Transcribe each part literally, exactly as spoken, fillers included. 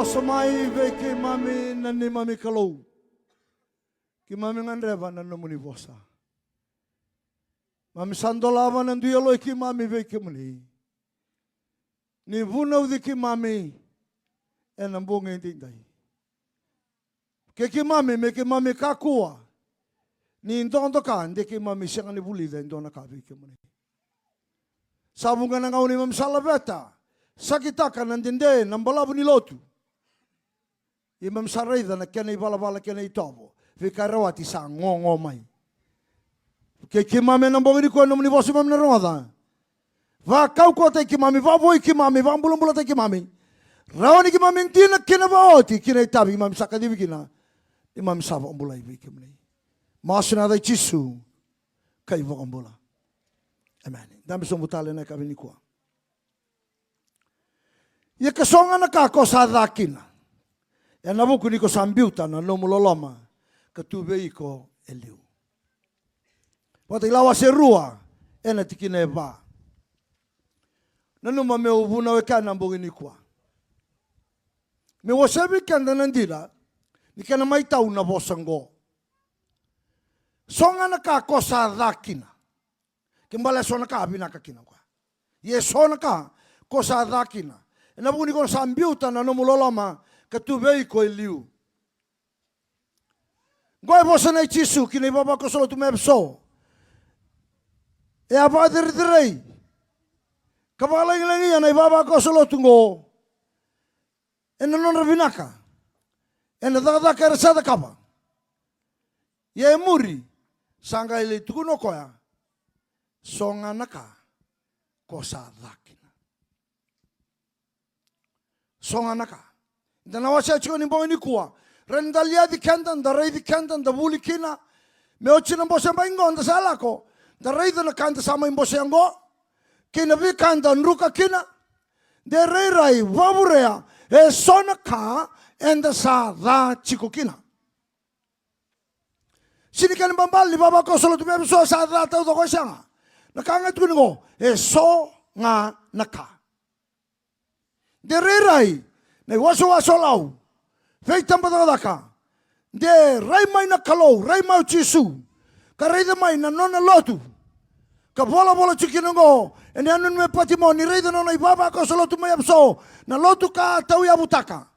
Vosa mai vei keimami na neimami Kalou. Keimami gadreva na nomuni vosa. Mami sa dolava na dui yaloi keimami vei kemuni. Ni vunauci keimami ena bogi edaidai. Ke keimami, me keimami kakua ni dokadoka de keimami sega ni vulica e dua na ka vei kemuni. Sa vuqa na gauna keimami sa laveta, sa kitaka na dede, na balavu ni lotu. Keimami sa raica na kena ivalavala, kena itovo. Veika e rawati sa gogo mai. Ke keimami ena bogi nikua, nomuni vosa keimami na rogoca. Vakaukauwataki keimami, vakavoui keimami, vakabulabulataki keimami. Rawa ni keimami dina kina vakaoti ki na itavi keimami sa kacivi kina. Keimami sa vakabulai vei kemuni. Masu ena yaca i Jisu, ka iVakabula. Emeni. Dabe sobu tale ena yakavi nikua. Ia ke so ga na ka ko sa ca kina, ena vuku ni ko sa biuta na nomu loloma ka tu vei iko e liu. Vakatakila wase rua ena tikina e va. Nanuma meu vunau e kea na bogi nikua. Meu wasea vei keda na dina ni kena mai tau na vosa oqo. So ga na ka ko sa ca kina. Ke bale e so na ka vinaka kina o koya. Ia e so na ka ko sa ca kina. Ena vuku ni ko sa biuta na nomu loloma ka tu vei iko e liu. Oqo e vosa nei Jisu ki na ivavakoso lotu mai Efeso. E a vakacerecerei ka vakalagilagia na ivavakoso lotu oqo ena nodra vinaka ena cakacaka era sa cakava. Ia e muri sa qai lai tukuna o koya, so ga na ka ko sa ca kina. So ga na ka. Da na wasea tiko ni bogi nikua. Rawa ni da liaci keda, da raici keda, da vuli kina. Me oti na bose bai oqo da sa lako, da raica na ka da sa mai bosea oqo. Kei na veika da druka kina. De rairai vakavurea e so na ka eda sa ca tiko kina. Sega ni kena ibalebale ni vavakoso lotu mai Efeso sa ca taucoko, e sega. Na ka ga e tukuni oqo, e so ga na ka. De rairai na iwasewase o Lau, veitabacakacaka, de rai mai na Kalou, rai mai o Jisu, ka raica mai na nona lotu. Ka volavola tiko kina oqo ena yanuyanu mai Patimo, ni raica na nona ivavakoso lotu mai Efeso, na lotu ka a tauyavutaka.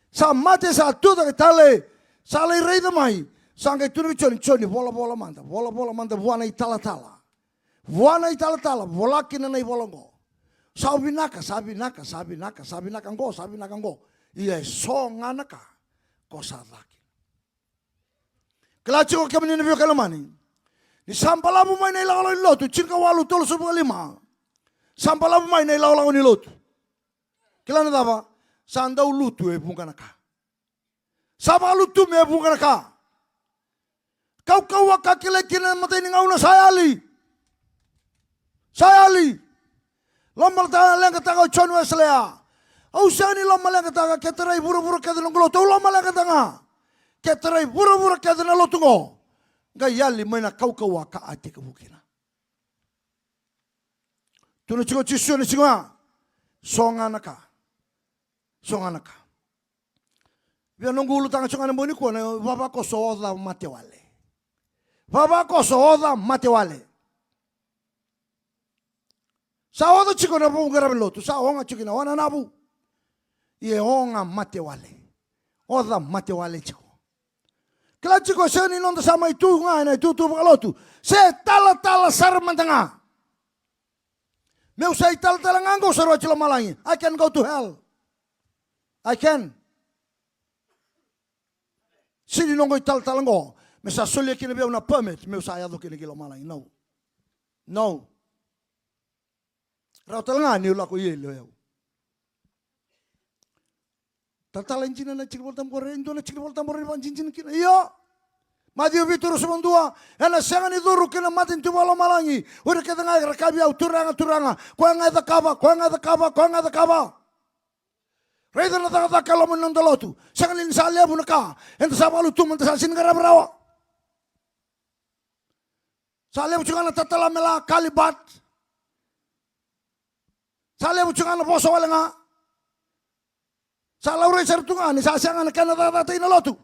Sa mate, sa tucake tale, sa lai raica mai, sa qai tukuna vei Joni, Joni, volavola mada, volavola mada vua na italatala. Vua na italatala, vola kina na ivola oqo. Sa vinaka, sa vinaka, sa vinaka, sa vinaka oqo, sa vinaka oqo. Ia e so ga na ka ko sa ca kina. Kila tiko kemuni na veiwekani lomani, ni sa balavu mai na ilakolako ni lotu, tinikawalu tolusagavulu ka lima. Sa balavu mai na ilakolako ni lotu. Kila na cava? Sa dau lutu e vuqa na ka. Sa vakalutu me vuqa na ka. Kaukauwa ka kilai kina na imatai ni gauna sa yali. Sa yali. Lomaleqataka o John Wesley. Au sega ni lomaleqataka ke tarai vuravura kece na noqu lotu. Au lomaleqataka ga ke tarai vuravura kece na lotu oqo. Qai yali mai na kaukauwa ka a tekivu kina. Tukuna tiko o Jisu ena siga oya, so ga na ka. So ga na ka. Via noqu ulutaga tiko ga ena bogi nikua na vavakoso oca mate wale. Vavakoso oca mate wale. Sa oca tiko na vakavu qaravi lotu, sa oga tiko kina o nanavu. Ia e oga mate wale. Oca mate wale tiko. Kila tiko, sega ni noda sa mai tu ga ena itutu vakalotu. Se talatala sara mada ga. Meu sa italatala ga oqo, sa rua ti lomalagi. I can go to hell. I can. Sega ni noqu italatala oqo me sa solia kina vei au na permit meu sa yaco kina ki lomalagi. No. No. Rawa tale ga niu lako i eli o yau. Talatala e dina na tiki ni Volatabu qori, e dua na tiki ni Volatabu qori ni vakadinadina kina. Io. Maciu vitu, ruasagavulu ka dua, ena sega ni curu ki na matanitu vakalomalagi o ira kece ga era kaya vei au, Turaga, Turaga, koya ga e cakava, koya ga e cakava, koya ga e cakava. Raica na cakacaka e loma ni noda lotu. Sega li ni sa levu na ka eda sa vakalutu mada sa sega ni qarava rawa? Sa levu tiko ga na talatala me la kalibat. Sa levu tiko ga na vosa wale ga. Sa laurai sara tu ga ni sa sega na kena cakacakataki na lotu.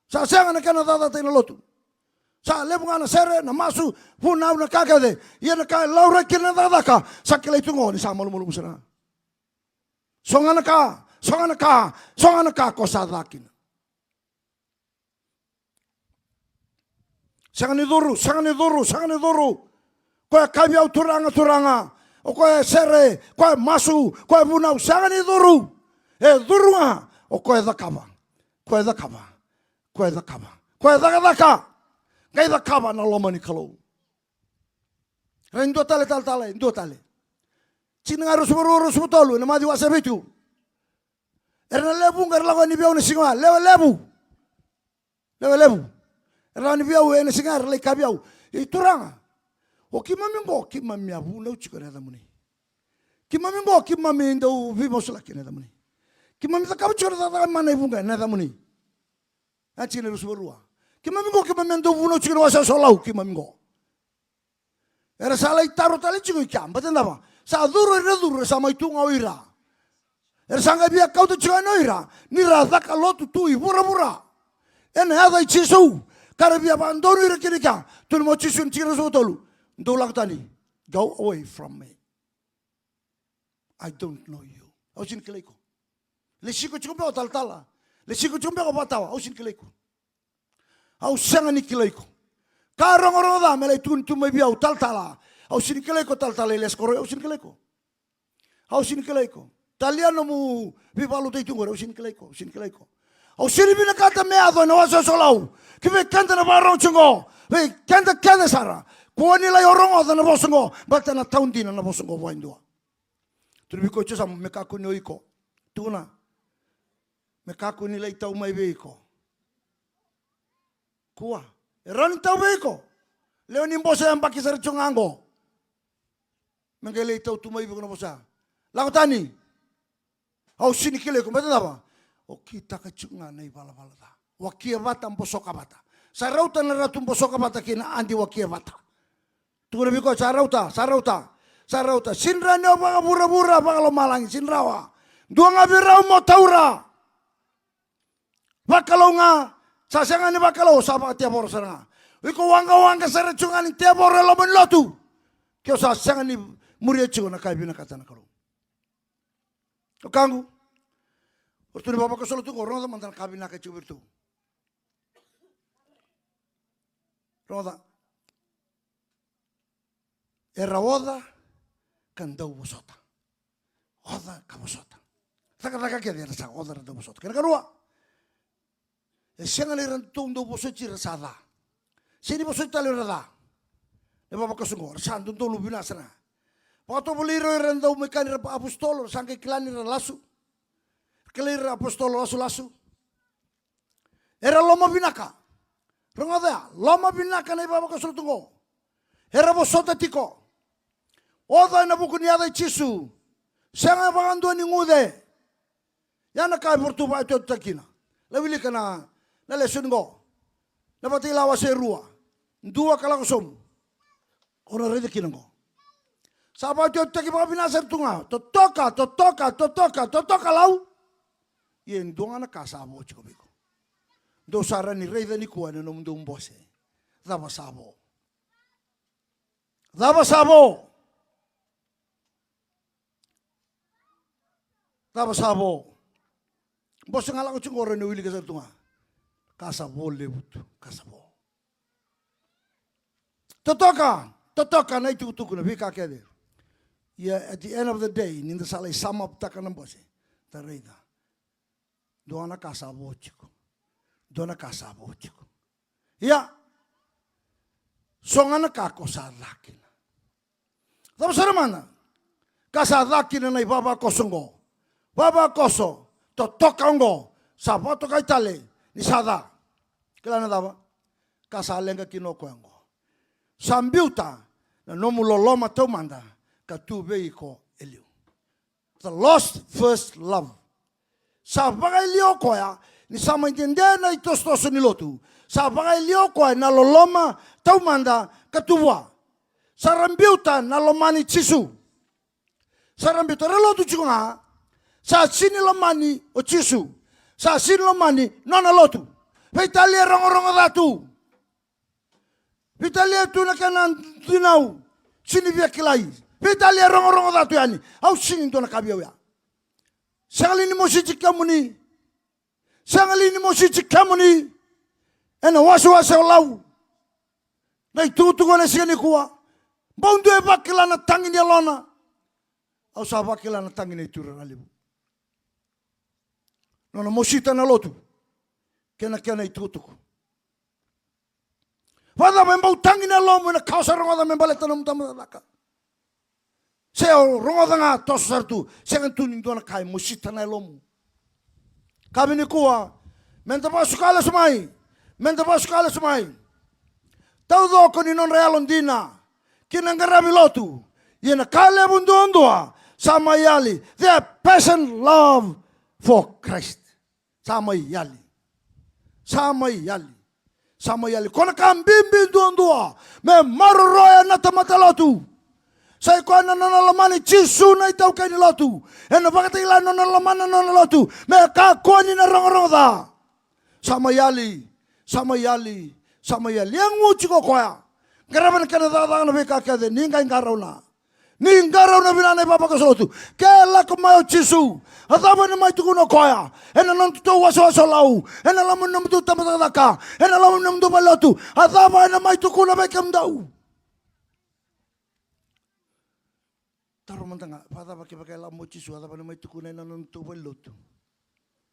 Sa sega na kena cakacakataki na lotu. Sa levu ga na sere, na masu, vunau, na ka kece. Ia na ka e laurai kina na cakacaka, sa kilai tu qo ni sa malumalumu sara ga. So ga na ka, so ga na ka, so ga na ka ko sa ca kina. Sega ni curu, sega ni curu, sega ni curu. Koya kaya vei au, Turaga, Turaga. O koya e sere, koya e masu, koya e vunau, sega ni curu. E curu ga o koya e cakava, koya e cakava, koya e cakava, koya e cakacaka. Qai cakava na loma ni Kalou. Ra dua tale, talatala, e dua tale. Tikina ga ruasagavulu ka rua, ruasagavulu ka tolu, ena Maciu wase vitu. Era na lewe vuqa era lako yani vei au ena siga oya, lewe levu. Lewe levu. Era lako yani vei au ena siga ya, era lai kaya vei au, "I Turaga, o keimami qo, keimami a vunau tiko ena yacamuni. Keimami qo, keimami dau veimasulaki ena yacamuni. Keimami cakava tiko na cakacaka mana e vuqa ena yacamuni." Ya tikina ruasagavulu ka rua. "Keimami qo, keimami a dau vunau tiko ena wasewase o Lau, keimami qo." Era sa lai taro tale tiko i kea, baleta na cava? Sa curu o ira na curu, era sa mai tu ga o ira. Era sa qai via kauta tiko yani o ira ni ra caka lotu tu i vuravura ena yaca i Jisu. Ka ra via vakadonui ira kina i kea. Tukuna mai o Jisu ena tikina ruasagavulu ka tolu, "Dou lako tani. Go away from me. I don't know you." Au sega ni kilai iko. Lesi iko tiko beka o talatala. Lesi iko tiko beka o vakatawa. Au sega ni kilai iko. Au sega ni kilai iko. Ka rogorogo ca me lai tukuni tu mai vei au, talatala. Au sega ni kilai iko, talatala Elias Koroi. Au sega ni kilai iko. Au sega ni kilai iko. Talia nomu veivakalotutaki tu qori. Au sega ni kilai iko. Au sega ni kilai iko. Au sega ni vinakata me yaco ena wasewase o Lau ki vei keda na vakarorogo tiko qo, vei keda kece sara. Kua ni lai rogoca na vosa qo, baleta na tau dina na vosa qo vua e dua. Tukuna vei koya tiko, sa me kakua ni o iko. Tukuna. Me kakua ni lai tau mai vei iko. Kua. E rawa ni tau vei iko. Lewe ni bose yabaki sara tiko ga qo. Me qai lai tau tu mai vei iko na vosa. Lako tani. Au sega ni kilai iko, baleta na cava? O kitaka tiko ga na ivalavala ca. Wakia vata, bosoka vata. Sa rauta na Ratu Bosoka Vata kei na Adi Wakia Vata. Tukuna vei koya, sa rauta, sa rauta, sa rauta. Sega ni rawa ni o vakavuravura, vakalomalagi, sega ni rawa. Dua ga vei rau mo taura. Vakalou ga, sa sega ni vakalou, sa vakatevoro sara ga. O iko waqawaqa sara tiko ga ni tevoro e loma ni lotu. Ke o sa sega ni muria tiko na ka e vinakata na Kalou. O kaqu, o ratou ni vavakoso lotu qo, rogoca mada na ka vinaka e tiko vei ratou. Rogoca. Era oca ka dau vosota. Oca ka vosota. Cakacaka kece era sa oca, era dau vosota. Kena karua. E sega ni ratou dau vosoti ira sa ca. Sega ni vosoti tale ira ca. Na ivavakoso qo, ra sa dodonu vinaka sara ga. Vakatovolei ira o ira na dau mai kaya ni ra apositolo, ra sa qai kila ni ra lasu. Kilai ira apositolo lasulasu. Era lomavinaka. Rogoca ya, lomavinaka na ivavakoso lotu qo. Era vosota tiko. Oca ena vuku ni yaca i Jisu. Sega vakadua ni guce. Ya na ka e varatou vakaotiotitaka kina. Lai wilika na, na lesoni qo. Na Vakatakila wase rua. Dua ka lako sobu. O na raica kina qo. Sa vakaotiotitaki vakavinaka sara tu ga. Totoka, totoka, totoka, totoka Lau. Ia e dua ga na ka sa vo tiko vei iko. Dou sa rawa ni raica nikua ena nomudou bose. Cava sa vo? Cava sa vo? Cava sa vo? Bose ga lako tiko qori, ni wilika sara tu ga. Ka sa vo levu tu, ka sa vo. Totoka, totoka na itukutuku, na veika kece. Ia at the end of the day, ni da sa lai sum up taka na bose, da raica. Dua na ka sa vo tiko. Dua na ka sa vo tiko. Ia, so ga na ka ko sa ca kina. Cava sara mada ka sa ca kina na ivavakoso oqo? Vavakoso totoka oqo sa vakatokai tale ni sa ca. Kila na cava? Ka sa leqa kina o koya oqo. Sa biuta na nomu loloma taumada ka tu vei iko e liu. The lost first love. Sa vakayalia o koya ni sa mai dede na itosotoso ni lotu. Sa vakayalia o koya na loloma taumada ka tu vua. Sa ra biuta na loma ni Jisu. Sa ra biuta, ra lotu tiko ga. Sa sini lomani o Jisu. Sa sini lomani nona lotu. Veitalia e rogorogo ca tu. Veitalia tu na kena dinau. Sini via kilai. Veitalia e rogorogo ca tu yani. Au sini dua na ka vei au ya. Sega li ni mositi kemuni? Sega li ni mositi kemuni? Ena wasewase o Lau. Na itukutuku ena siga nikua. Bau dua e vakila na tagi ni yalona. Au sa vakila na tagi ni Turaga levu. Nona mosita na lotu. Kei na kena itukutuku. Vakacava e bau tagi na yalomu ena ka o sa rogoca me baleta na nomu tamata cakacaka? Se o rogoca ga toso sara tu, sega tu ni dua na ka e mosita na yalomu. Ka vei nikua, meda vakasuka lesu mai, meda vakasuka lesu mai. Taucoko ni nodra yalodina ki na qaravi lotu. Ia na ka levu duadua sa mai yali, their passion love for Christ. Sa mai yali. Sa mai yali. Sa mai yali. Ko na ka bibi duadua me maroroya na tamata lotu. Sa i koya na nona lomani Jisu na itaukei ni lotu. Ena vakatakila na nona lomana na nona lotu me kakua ni na rogorogo ca. Sa mai yali. Sa mai yali. Sa mai yali. E gu tiko o koya. Qarava na kena cakacaka na veika kece ni qai qarauna. Ni qarauna vinaka na ivavakoso lotu. Ke lako mai o Jisu, a cava ena mai tukuna o koya? Ena nomutou wasewase o Lau, ena loma ni nomutou tabacakacaka, ena loma ni nomutou valelotu, a cava ena mai tukuna vei kemudou? Taro mada ga, vakacava kevaka e lako mai o Jisu, a cava ena mai tukuna ena nomutou valelotu?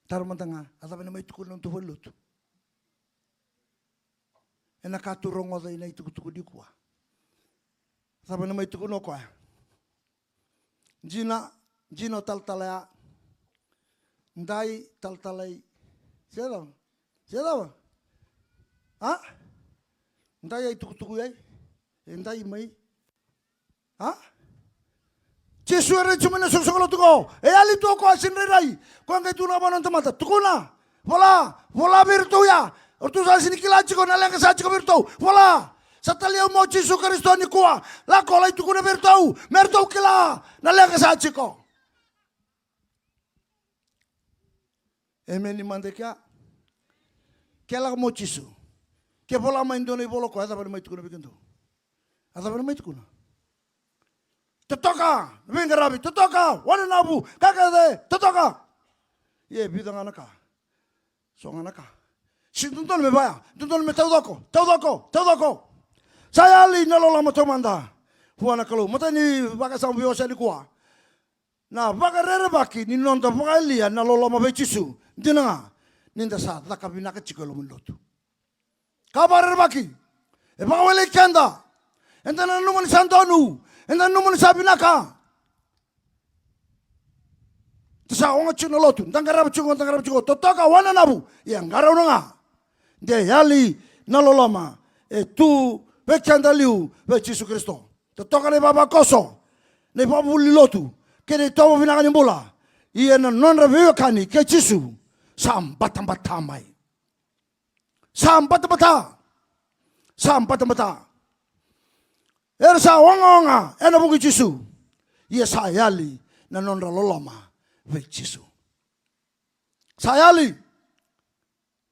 Taro mada ga, a cava ena mai tukuna ena nomutou valelotu? Ena ka tu rogoca ena itukutuku nikua. Cava na mai tukuna o koya? Jina, jina o talatala ya. Dai talatala i. Se cava? Se cava? A? Dai ai tukutuku ai. E dai mai. A? Jisu e rai tu mai na soqosoqo lotu qo. E yali tu o koya, sega ni rairai. Koya qai tukuna vua na nona tamata, tukuna. Vola, vola vei iratou ya. O ratou sa sega ni kila tiko na leqa sa tiko vei iratou. Vola. Sa talia au mai o Jisu Karisito nikua. Lako, lai tukuna vei iratou me ratou kila na leqa sa tiko. Emeni mada e kea. Ke lako mai o Jisu, ke vola mai e dua na ivola o koya, a cava na mai tukuna vei kemudou? A cava na mai tukuna? Totoka na veiqaravi, totoka wananavu, ka kece, totoka. Ia e vica ga na ka. So ga na ka. Sega ni dodonu me vaya, dodonu me taucoko, taucoko, taucoko. Sa yali na loloma taumada vua na Kalou. Matai ni vakasama vei au sa nikua. Na vakarerevaki ni noda vakayalia na loloma vei Jisu. Dina ga ni da sa caka vinaka tiko e loma ni lotu. Ka vakarerevaki. E vakawelei keda. Eda nanuma ni sa donu. Eda nanuma ni sa vinaka. Da sa oga tiko na lotu. Da qarava tiko, da qarava tiko. Totoka wananavu. Ia qarauna ga. De yali na loloma e tu vei keda liu vei Jisu Karisito. Totoka na ivavakoso, na ivakavuvuli ni lotu, kei na itovo vinaka ni bula. Ia na nodra veiwekani kei Jisu sa batabata mai. Sa batabata. Sa batabata. Era sa ogaoga ena vuku i Jisu. Ia sa yali na nodra loloma vei Jisu. Sa yali.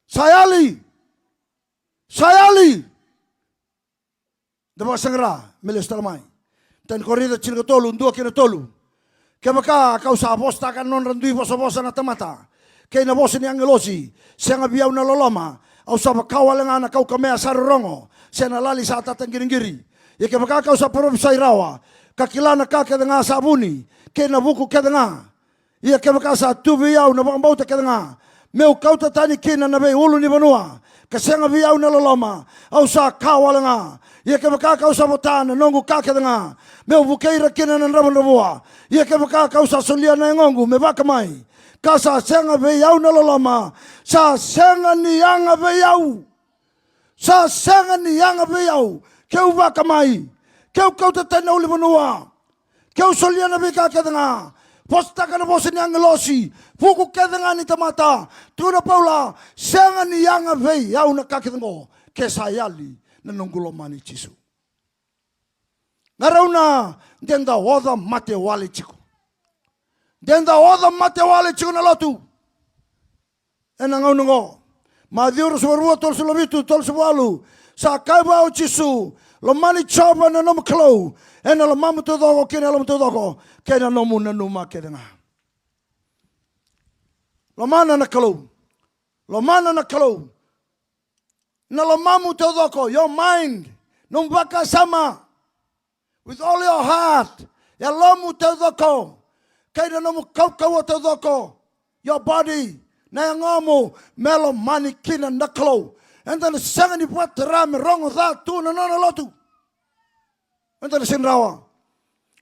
Sa yali. Sa yali. Da vakasaqara me lesu tale mai. Tani Korinica tinikatolu, dua kei na tolu. Kevaka kau sa vosataka na nodra dui vosavosa na tamata kei na vosa ni agilosi, sega vei au na loloma, au sa vaka wale ga na kaukamea sa rorogo, se na lali sa tata qiriqiri. Ia kevaka kau sa parofisai rawa, ka kila na ka kece ga sa vuni, kei na vuku kece ga, ia kevaka sa tu vei au na vakabauta kece ga, meu kauta tani kina na veiulunivanua, ka sega vei au na loloma, au sa ka wale ga. Ia kevaka kau sa vota na noqu ka kece ga, meu vukei ira kina na dravudravua. Ia kevaka kau sa solia na yagoqu me vakamai, ka sa sega vei au na loloma, sa sega ni yaga vei au. Sa sega ni yaga vei au, keu vakamai, keu kauta tani na ulunivanua, keu solia na veika kece ga, vosataka na vosa ni agilosi, vuku kece ga ni tamata. Tukuna o Paula, sega ni yaga vei au na ka kece qo, ke sa yali na noqu lomani Jisu. Qarauna de da oca mate wale tiko. De da oca mate wale tiko na lotu. Ena gauna oqo, Maciu ruasagavulu ka rua, tolusagavulu ka vitu, tolusagavulu ka walu. Sa kaya vua o Jisu, lomani Jiova na nomu Kalou ena lomamu taucoko kei na yalomu taucoko kei na nomu nanuma kece ga. Lomana na Kalou. Lomana na Kalou na lomamu taucoko, your mind, nomu vakasama, with all your heart, yalomu taucoko kei na nomu kaukauwa taucoko, your body, na yagomu, me lomani kina na Kalou. Eda na sega ni vakatara me rogo ca tu na nona lotu. Eda na sega ni rawa.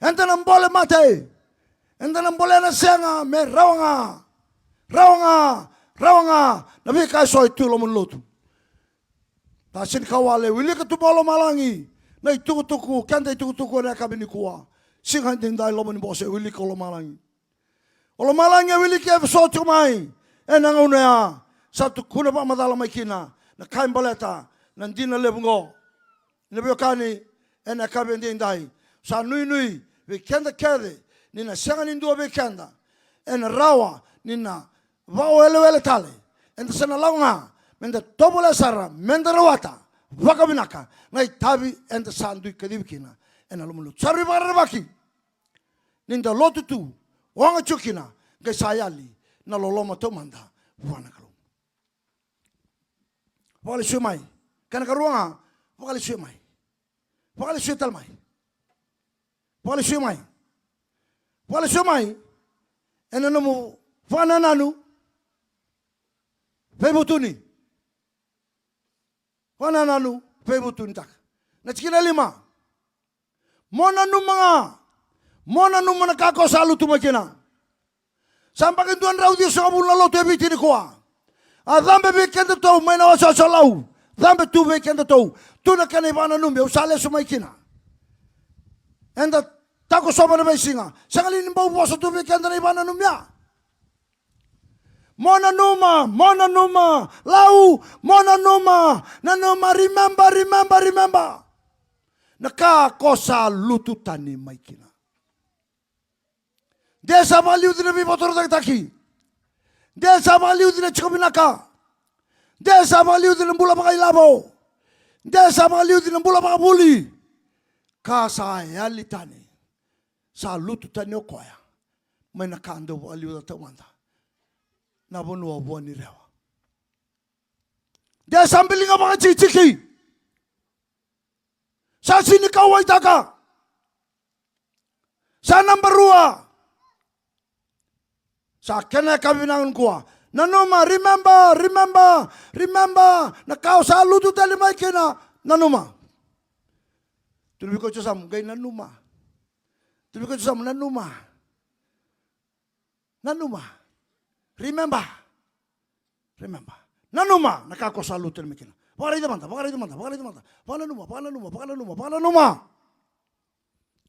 Eda na bole mate. Eda na bole na sega me rawa ga, rawa ga, rawa ga na veika eso e tu e loma ni lotu. Sa sega ni ka wale, wilika tu mai o lomalagi na itukutuku, keda itukutuku ena yakavi nikua. Siga edaidai, loma ni bose, wilika o lomalagi. O lomalagi e wiliki eso tiko mai ena gauna ya. Sa tukuna vakamacala mai kina na ka e baleta na dina levu oqo. Na veiwekani, ena yakavi edaidai, sa nuinui vei keda kece ni na sega ni dua vei keda ena rawa ni na vakawelewele tale. Eda sa na lako ga meda tovolea sara meda rawata vakavinaka na itavi eda sa dui kacivi kina ena loma ni lotu. Sa rui vakarerevaki ni da lotu tu, oga tiko kina, qai sa yali na loloma taumada vua na Kalou. Vakalesuya mai. Kena karua ga, vakalesuya mai. Vakalesuya tale mai. Vakalesuya mai. Vakalesuya mai ena nomu vakanananu, veivutuni. Vakanananu, veivutunitaka. Na tikina e lima. Mo nanuma ga. Mo nanuma na ka ko sa lutu mai kina. Sa yabaki dua na drau ciwasagavulu na lotu e Viti nikua. A cabe vei kedatou mai na wasewase o Lau. Cabe tu vei kedatou. Tu na kena ivakananumi, au sa lesu mai kina. Eda takosova na veisiga. Sega li ni bau vosa tu vei keda na ivakananumi ya? Mo nanuma, mo nanuma, Lau, mo nanuma, nanuma, remember, remember, remember. Na ka ko sa lutu tani mai kina. De sa vakaliuci na veivakatorocaketaki. De sa vakaliuci na tiko vinaka. De sa vakaliuci na bula vakailavo. De sa vakaliuci na bula vakavuli. Ka sa yali tani. Sa lutu tani o koya mai na ka dau vakaliuca taumada na vanua vua ni Rewa. De sa biliga vakatikitiki. Sa sini kauwaitaka. Sa naba rua. Sa kena yakavi vinaka nikua. Nanuma, remember, remember, remember. Na ka o sa lutu tani mai kina, nanuma. Tukuna vei koya e yasamu, qai nanuma. Tukuna vei koya e yasamu, nanuma. Nanuma. Remember. Remember. Nanuma na ka ko sa lutu tani mai kina. Vakaraica mada, vakaraica mada, vakaraica mada. Vakananuma, vakananuma, vakananuma, vakananuma.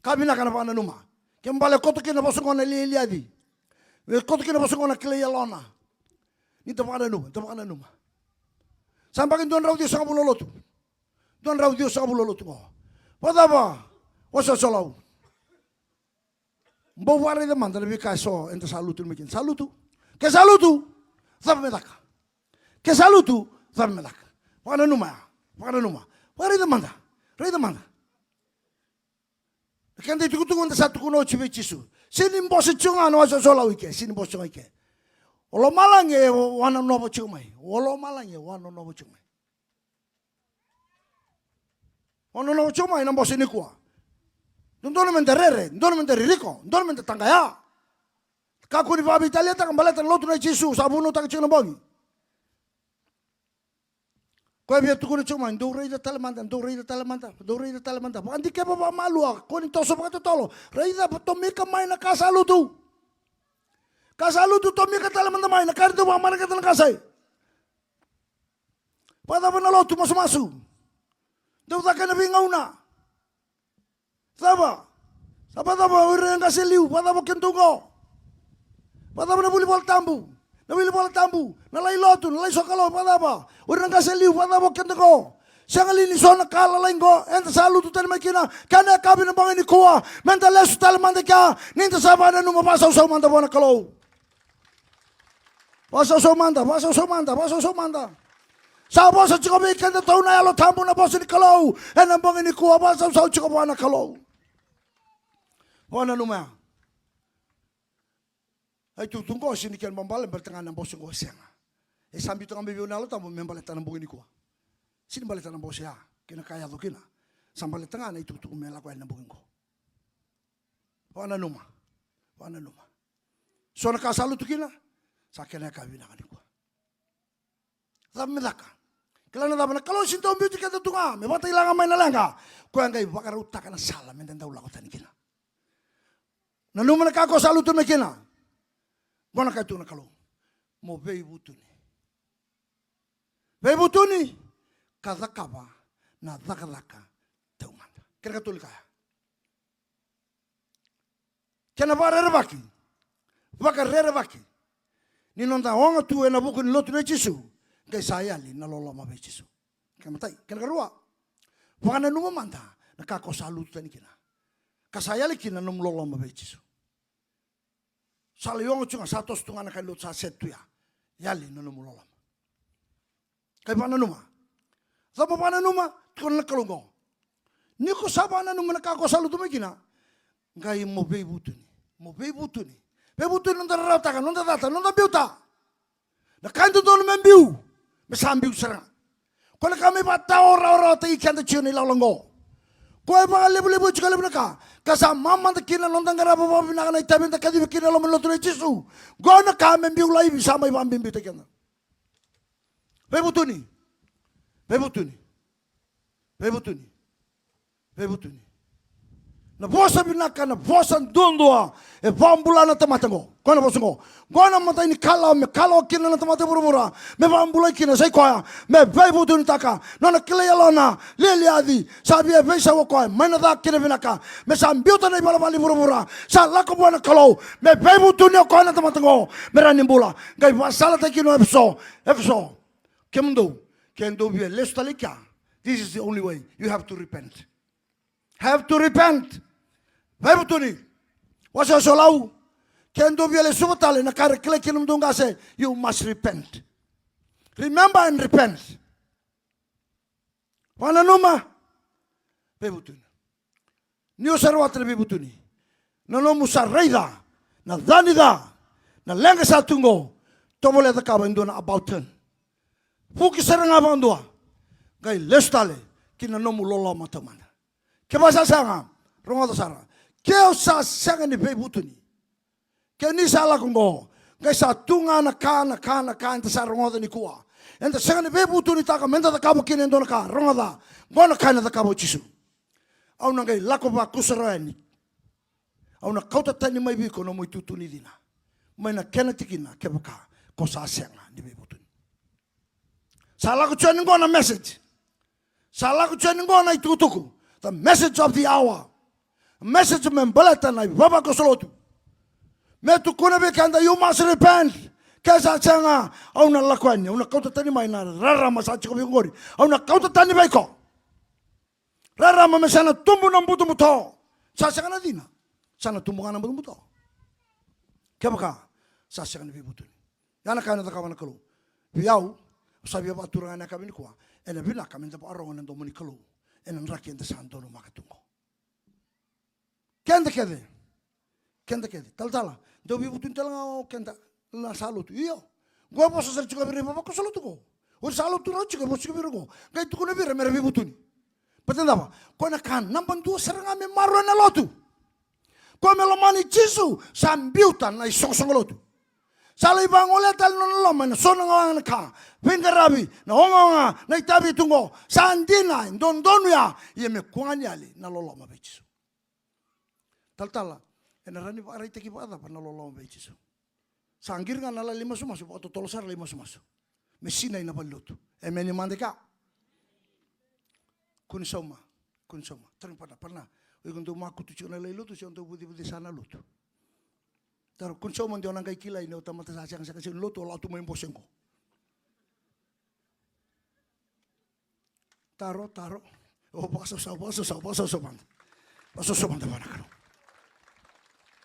Ka vinaka na vakananuma. Kena ibalebale koto kina na vosa qo na lialiaci. Koto kina na vosa qo na kilai yalona. Ni da vakananuma, da vakananuma. Sa yabaki dua na drau ciwasagavulu na lotu. Dua na drau ciwasagavulu na lotu qo. Vakacava? Wasewase o Lau. Bau vakaraica mada na veika eso eda sa lutu mai kina. Sa lutu. Ke sa lutu, cava me caka? Ke sa lutu, cava me caka? Vakananuma ya. Vakananuma. Vakaraica mada. Raica mada. Na keda itukutuku eda sa tukuna oti vei Jisu. Sini bose tiko ga na wasewase o Lau i ke. Sini bose tiko ga i ke. O lomalagi e wanonova tiko mai. O lomalagi e wanonova tiko mai. Wanonova tiko mai na bose nikua. Dodonu meda rere, dodonu meda ririko, dodonu meda taqaya. Kakua ni vakaveitaliataka baleta na lotu nei Jisu sa vunautaka tiko na bogi. Koya via tukuna tiko mai, dou raica tale mada, dou raica tale mada, dou raica tale mada. Vakadikeva vakamalua, kua ni toso vakatotolo. Raica, tomika mai na ka sa lutu. Ka sa lutu, tomika tale mada mai na ka era dau vakamareqeta na kasai. Vakacava na lotu masumasu? Dau caka ena veigauna. Cava? Sa vakacava o ira na qase liu? Vakacava o keda qo? Vakacava na vuli Vola Tabu? Na vuli Vola Tabu, na lai lotu, na lai sokalou, vakacava? O ira na qase liu, vakacava o keda qo? Sega li ni so na ka lalai qo eda sa lutu tani mai kina? Kena yakavi na bogi nikua, meda lesu tale mada i kea, ni da sa vakananuma, vakasausau mada vua na Kalou. Vakasausau mada, vakasausau mada, vakasausau mada. Sa vosa tiko vei kedatou na Yalo Tabu na vosa ni Kalou ena bogi nikua, vakasausau tiko vua na Kalou. Vakananuma ya. A itukutuku qo sega ni kena ibalebale, baleta ga na bose qo e sega. E sa biuta ga mai vei au na Yalo Tabu me baleta na bogi nikua. Sega ni baleta na bose ya kei na ka e yaco kina. Sa baleta ga na itukutuku me lako yani na bogi qo. Vakananuma. Vakananuma. So na ka sa lutu kina, sa kena yakavi vinaka nikua. Cava me caka? Kila na cava? Na Kalou sega ni dau biuti keda tu ga me vakatakila ga mai na leqa. Koya qai vakarautaka na sala meda dau lako tani kina. Nanuma na ka ko sa lutu mai kina. Qo na ka e tukuna na Kalou: mo veivutuni. Veivutuni ka cakava na cakacaka taumada. Kena ikatolu ni ka ya. Kena vakarerevaki, vakarerevaki ni noda oga tu ena vuku ni lotu nei Jisu, qai sa yali na loloma vei Jisu. Kena imatai. Kena ikarua, vakananuma mada na ka ko sa lutu tani kina, ka sa yali kina na nomu loloma vei Jisu. Sa lai oga tu ga, sa toso tu ga na ka ni lotu sa set tu ya. Yali na nomu loloma. Qai vakananuma. Cava mo vakananuma? Tukuna na Kalou qo: ni ko sa vakananuma na ka ko sa lutu mai kina, qai mo veivutuni. Mo veivutuni. Veivutuni, noda rarawataka, noda cata, noda biuta. Na ka e dodonu me biu, me sa biu sara ga. Ko na ka me vakatawa rawarawataki keda tiko na ilakolako qo. Ko e vakalevulevu tiko e levu na ka, ka sa mamada kina na noda qarava vakavinaka na itavi eda kacivi kina e loma ni lotu nei Jisu. Qo na ka me biu laivi, sa mai vakabiubiutaki keda. Veivutuni. Veivutuni. Veivutuni. Veivutuni. Na vosa vinaka, na vosa duadua e vakabula na tamata qo. Qo na vosa qo. Qo na imatai ni kalawa me kalawa kina na tamata e vuravura, me vakabulai kina, sa i koya me veivutunitaka. Nona kilai yalona, lialiaci, sa via veisau o koya mai na ca ki na vinaka, me sa biuta na ivalavala i vuravura. Sa lako vua na Kalou me veivutuni o koya na tamata qo, me rawa ni bula. Qai vakasalataki kina o Efeso. Efeso, kemudou, ke dou via lesu tale i kea, this is the only way. You have to repent. Have to repent. Veivutuni. Wasewase o Lau. Ke dou via lesuva tale, na ka era kilai kina nomudou qase, you must repent. Remember and repent. Vakananuma. Veivutuni. Ni o sa rawata na veivutuni, na nomu sa raica na ca ni ca, na leqa sa tu qo, tovolea cakava e dua na about turn. Vuki sara ga vakadua, qai lesu tale ki na nomu loloma taumada. Kevaka sa sega, rogoca sara. Ke o sa sega ni veivutuni, ke ni sa lako qo, qai sa tu ga na ka, na ka, na ka eda sa rogoca nikua. Eda sega ni veivutunitaka meda cakava kina e dua na ka. Rogoca, qo na ka ena cakava o Jisu: au na qai lako vakusarawa yani. Au na kauta tani mai vei iko nomu itutu ni cina mai na kena tikina, kevaka ko sa sega ni veivutuni. Sa lako tu yani qo na message. Sa lako tu yani qo na itukutuku. The message of the hour. Message me baleta na ivavakoso lotu. Me tukuna vei keda, you must repent. Ke sa sega, au na lako yani, au na kauta tani mai na rarama sa tiko vei iko qori. Au na kauta tani vei iko. Rarama me sa na tubu na butobuto. Sa sega na cina, sa na tubu ga na butobuto. Kevaka sa sega ni veivutuni. Ya na ka ena cakava na Kalou vei au. Au sa via vakatura ga ena yakavi nikua, ena vinaka meda vakarogo na domo ni Kalou ena draki eda sa donumaka tu qo. Keda kece, keda kece. Talatala, dau veivutuni tale ga o keda na sa lotu. Io. Qo e vosa sara tiko vei ira ivavakoso lotu qo. Ori sa lotu rawa tiko, e vosa tiko vei ira qo, qai tukuna vei ira mera veivutuni. Baleta na cava? Koya na ka naba dua sara ga me maroroya na lotu. Koya me lomani Jisu, sa biuta na isoqosoqo lotu. Sa lai vagolea tale na nona loloma ena so na gauna, na ka, veiqaravi, na ogaoga, na itavi tu qo. Sa dina, e dodonu ya, ia me kua ga ni yali na loloma vei Jisu. Talatala, ena rawa ni vakaraitaki vakacava na loloma vei Jisu? Sa qiri ga na lali masumasu, vakatotolo sara lali masumasu. Me sinai na valenilotu. Emeni mada i kea. Kua ni sauma, kua ni sauma. Tarogi pana, pana. O iko dau makutu tiko na lali lotu, se o dau vucevucesa na lotu? Taro, kua ni sauma, de o na qai kilai ni o tamata sa sega, sega, sega ni lotu, o lako tu mai bose qo. Taro, taro. O vakasausau, vakasausau, vakasausau mada. Vakasausau mada vua na Kalou.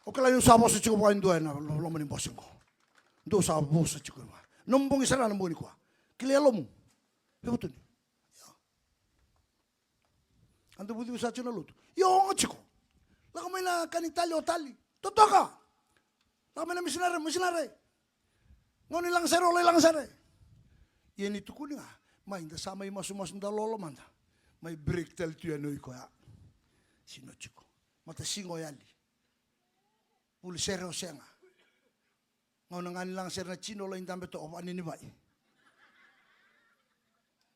O kila niu sa vosa tiko vua e dua ena lo-, loma ni bose qo. Dou sa vosa tiko vua. Nomu bogi sara na bogi nikua. Kila e lomu. Veivutuni. Ia. A da vucivuci sa tiko na lotu. Io, oga tiko. Lako mai na ka ni tali o tali. Totoka. Lako mai na misinare, misinare. Gauna ni lagasere, o lai lagasere. Ia ni tukuni ga, mai da sa mai masumasu da lolo mada. Mai break tale tu yani o iko ya. Sino tiko. Mata siga o yali. Vuli sere o sega. Gauna ga ni lagasere na tino o lai dabe toka o vaninivai.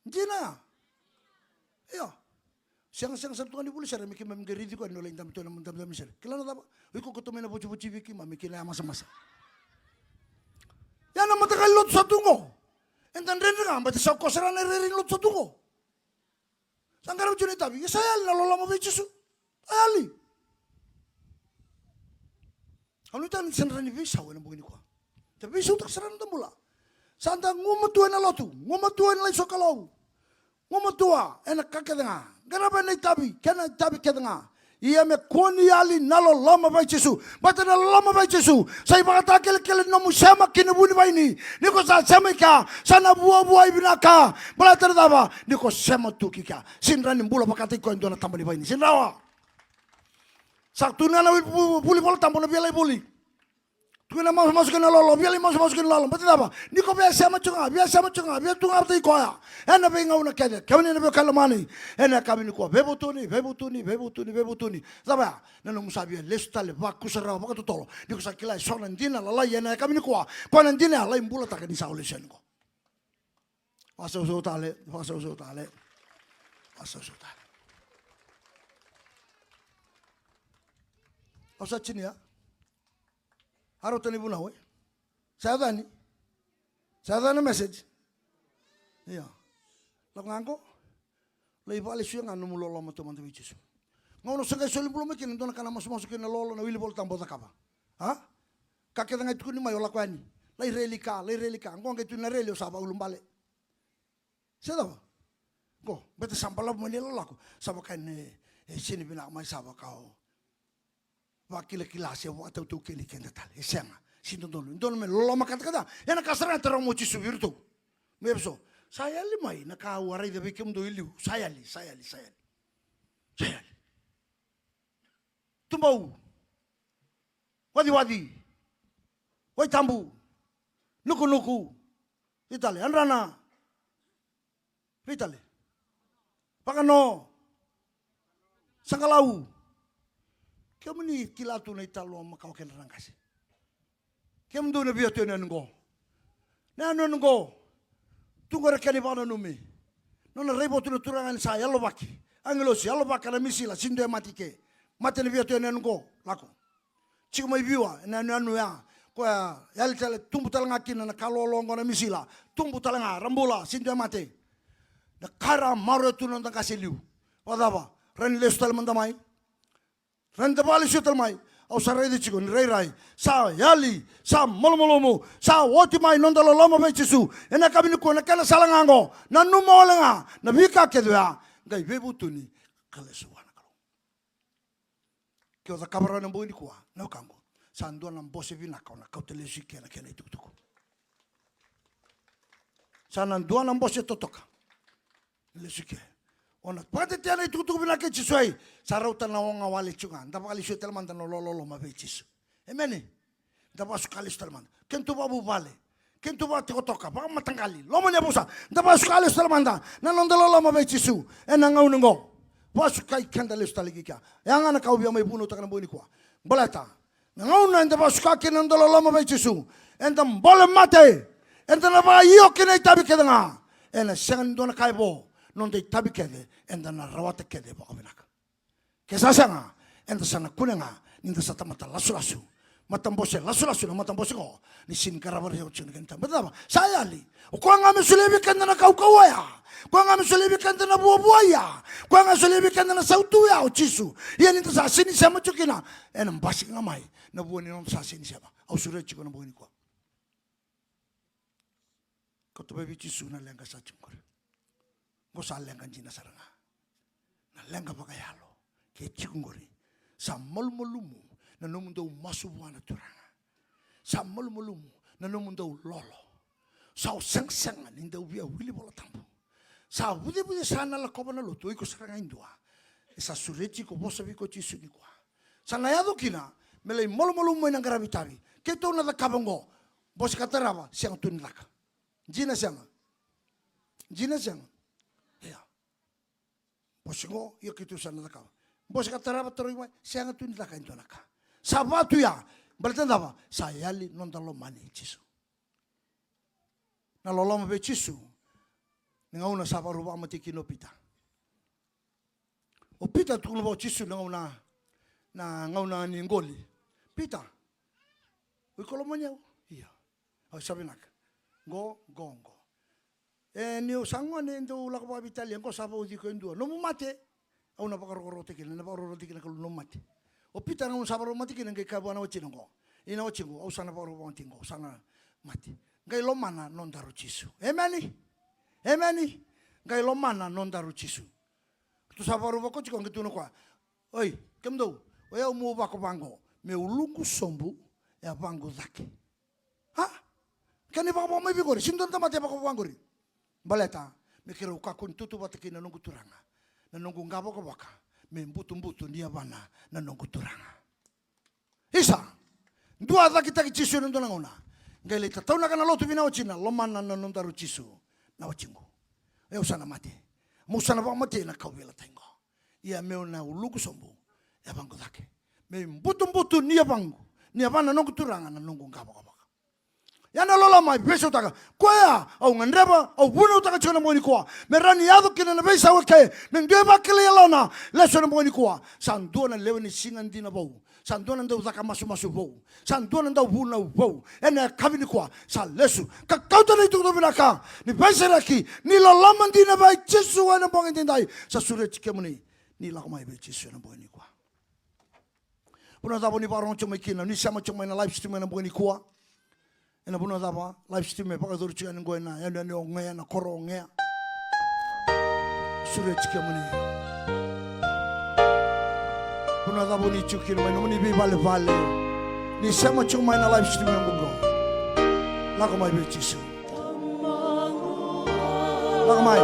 Dina ya. Io. Sega, sega sara tu ga ni vuli sere me keimami qai raici koya ni o lai dabe toka na dabe, dabe ni sere. Kila na cava? O iko koto mai na votivoti vei keimami kei na yamasamasa. Ia na mataqali lotu sa tu qo. Eda dredre ga, baleta sa koya sara na irairai ni lotu sa tu qo. Sa qaravi tu na itavi, ia sa yali na loloma vei Jisu. Sa yali. Au nuitaka ni da sa na rawa ni veisau ena bogi nikua. Da veisautaka sara na noda bula. Sa da gumatua ena lotu, gumatua ena lai sokalou, gumatua ena ka kece ga. Qarava ena itavi, kena itavi kece ga. Ia me kua ni yali na loloma vei Jisu. Baleta na loloma vei Jisu sa ivakatakilakila ni nomu sema ki na vunivaini. Ni ko sa sema i kea, sa na vuavuai vinaka. Baleta na cava? Ni ko sema tu ki kea. Sega ni rawa ni bula vakataki koya e dua na taba ni vaini. Sega ni rawa. Sa tukuna na vuli, vuli Vola Tabu na via lai vuli. Tukuna masumasu kei na lolo, via lai masumasu kei na lolo. Baleta na cava? Ni ko via sema tiko ga, via sema tiko ga, via tu ga vata i koya. Ena veigauna kece, kemuni na veiwekani lomani. Ena yakavi nikua, veivutuni, veivutuni, veivutuni, veivutuni. Cava ya? Na nomu sa via lesu tale, vakusarawa, vakatotolo. Ni ko sa kila eso na dina lalai ena yakavi nikua. Koya na dina ya, lai bulataka ni sa o lesu yani qo. Vakasausau tale, vakasausau tale. Vakasausau tale. Au sa tinia. A rauta na ivunau, e? Sa yaco yani? Sa yaco yani na message? Io. Lako ga qo. Lai vakalesuya ga nomu loloma taumada vei Jisu. Gauna sa qai soli bula mai kina e dua na ka na masumasu kina na lolo, na wili Vola Tabu o cakava. A? Ka kece ga e tukuni mai o lako yani. Lai reli ka, lai reli ka. Qo qai tu na reli o sa vakaulubale. Se cava? Qo, baleta sa balavu mai na ilakolako. Sa vaka e, e sega ni vinaka mai, sa vaka o vakilakila se vakatautaukeni keda tale. E sega. Sega ni dodonu. Dodonu me loloma katakata. Ia na ka sara ga e taroga mai o Jisu vei iratou. Me vei so. Sa yali mai na ka au a raica vei kemudou e liu. Sa yali, sa yali, sa yali. Sa yali. Tubou. Waciwaci. Waitabu. Nukunuku. Vei tale. Adrana. Vei tale. Vakano. Saqalau. Kemuni kila tu na italanoa makawa kei na ira na qase. Kemudou na via tu yanuyanu qo. Na yanuyanu qo. Tu qo era kena ivakananumi. Nona raivotu na Turaga ni sa yalovaki. Agilosi, yalovaka na misila, sega ni dua e mate i ke. Mate na via tu yanuyanu qo, lako. Tiko mai Viwa, ena yanuyanu ya. Koya, yali tale, tubu tale ga kina na ka loaloa qo na misila. Tubu tale ga, ra bula, sega ni dua e mate. Na ka era maroroya tu na noda qase e liu. Vakacava, ra ni lesu tale mada mai. Ra ni da vakalesuya tale mai, au sa raica tiko ni rairai, sa yali, sa malumalumu, sa oti mai noda loloma vei Jisu. Ena yakavi nikua na kena sala ga oqo, nanuma wale ga na veika kece oya, qai veivutuni ka lesu vua na Kalou. Ke o cakava rawa ena bogi nikua, na wekaqu, sa dua na bose vinaka o na kauta lesu i ke na kena itukutuku. Sa na dua na bose totoka. Lesu ke. O na vakatetea na itukutuku vinaka kei Jisu ai. Sa rauta na oga wale tiko ga. Da vakalesuya tale mada na loloma vei Jisu. Emeni. Da vakasuka lesu tale mada. Kedatou vakavuvale. Kedatou vakatokatoka. Vakamataqali. Loma ni yavusa. Da vakasuka lesu tale mada. Na noda loloma vei Jisu. Ena gauna oqo. Vakasukai keda lesu tale ki kea. Ya ga na ka au via mai vunautaka na bogi nikua. Baleta. Na gauna eda vakasuka kina na noda loloma vei Jisu, eda bole mate, eda na vakaio kina itavi kece ga. Ena sega ni dua na ka e vo, noda itavi kece, eda na rawata kece vakavinaka. Ke sa sega, eda sa na kune ga, ni da sa tamata lasulasu. Matabose lasulasu, na matabose ko, ni sega ni qarava rawa tiko na kena itavi. Baleta cava? Sa yali. O koya ga me solia vei keda na kaukauwa ya. Koya ga me solia vei keda na vuavua ya. Koya ga solia vei keda na sautu ya o Jisu. Ia ni da sa sega ni sema tiko kina, ena basika ga mai na vua ni noda sa sega ni sema. Au sureti iko na bogi nikua. Kauta mai vei Jisu na leqa sa tiko qori. Qo sa leqa dina sara ga. Na leqa vakayalo ke tiko qori. Sa malumalumu na nomu dau masu vua na Turaga. Sa malumalumu na nomu dau lolo. Sa o segasega ni dau via wili Vola Tabu. Sa vucevucesa na lakova na lotu, o iko sara ga e dua. E sa sureti iko, vosa vei iko o Jisu nikua. Sa na yaco kina me lai malumalumu mai na qaravi tavi. Keitou na cakava oqo. Bose ka tarava, sega tu ni caka. Dina sega? Dina sega? Ia. Bose qo, ia keitou sa na cakava. Bose ka tarava, tarogi mai, sega tu ni caka e dua na ka. Sa va tu ya, baleta na cava? Sa yali noda lomani Jisu. Na loloma vei Jisu, ni gauna sa vakarau vakamatei kina o Pita. O Pita tukuna vua o Jisu na gauna, na gauna ni qoli. Pita, o iko lomani au? Ia. Au sa vinaka. Qo, qo, qo. E, niu sa gone, dau lako vakaveitalia, qo sa vauci iko e dua. Nomu mate, au na vakarokorokotaki kina, na vakarokorokotaki kina na Kalou nomu mate. O Pita na gauna sa vakarau mate kina, qai kaya vua na watina qo. Ia na wati qo, au sa na vakarau mate qo, au sa na mate. Qai lomana nodaru Jisu. Emeni? Emeni? Qai lomana nodaru Jisu. Tu sa vakarau vakoti qo, qai tukuna o koya. Oi, kemudou, o yau meu vakavaqo, meu uluqu sobu, e yavaqu cake. A? Kena ivakavaka mai vei qori, sega ni dua na tamata e vakavaka qori. Baleta me keirau kakua ni tautauvata kei na noqu Turaga, na noqu qavokavoka me butubutu ni yavana na noqu Turaga. Isa, dua a cakitaki Jisu ena dua na gauna. Qai lai tataunaka na lotu vei na watina, lomana na nodaru Jisu na watiqu. Au sa na mate. Meu sa na vakamatei ena kauveilatai qo. Ia meu na uluqu sobu e yavaqu cake. Me ibutubutu ni yavaqu, ni yavana na noqu Turaga na noqu qavokavoka. Ia na loloma e veisautaka. Koya au gadreva, au vunautaka tiko ena bogi nikua. Me rawa ni yaco kina na veisau eke, me dua e vakilai yalona, lesu ena bogi nikua. Sa dua na lewe ni siga dina vou. Sa dua na dau caka masumasu vou. Sa dua na dau vunau vou. Ena yakavi nikua, sa lesu. Ka kauta na itukutuku vinaka ni veisereki, ni loloma dina vei Jisu ena bogi edaidai. Sa sureti kemuni ni lako mai vei Jisu ena bogi nikua. Vanua cava ni vakarorogo tiko mai kina, ni sema tiko mai na live stream ena bogi nikua. Ena vanua cava, live stream e vakayacori tiko yani qo ena yanuyanu o Gea, na koro o Gea. Sureti kemuni. Vanua cava ni tiko kina mai nomuni veivalevale. Ni sema tiko mai na live stream qo. Lako mai vei Jisu. Lako mai.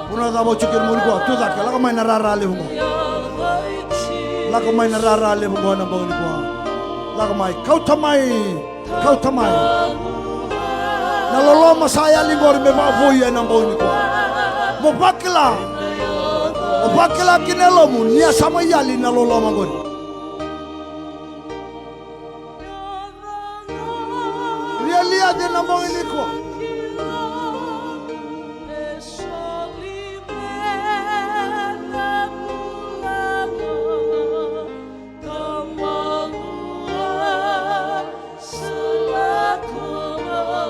Vanua cava o tiko kina mai nikua, tu cake, lako mai na rara levu qo. Lako mai na rara levu qo ena bogi nikua. Lako mai, kauta mai. Kauta mai. Na loloma sa yali qori me vakavoui ena bogi nikua. Mo vakila. Mo vakila ki na yalomu ni a sa mai yali na loloma qori. Lialia ena bogi nikua.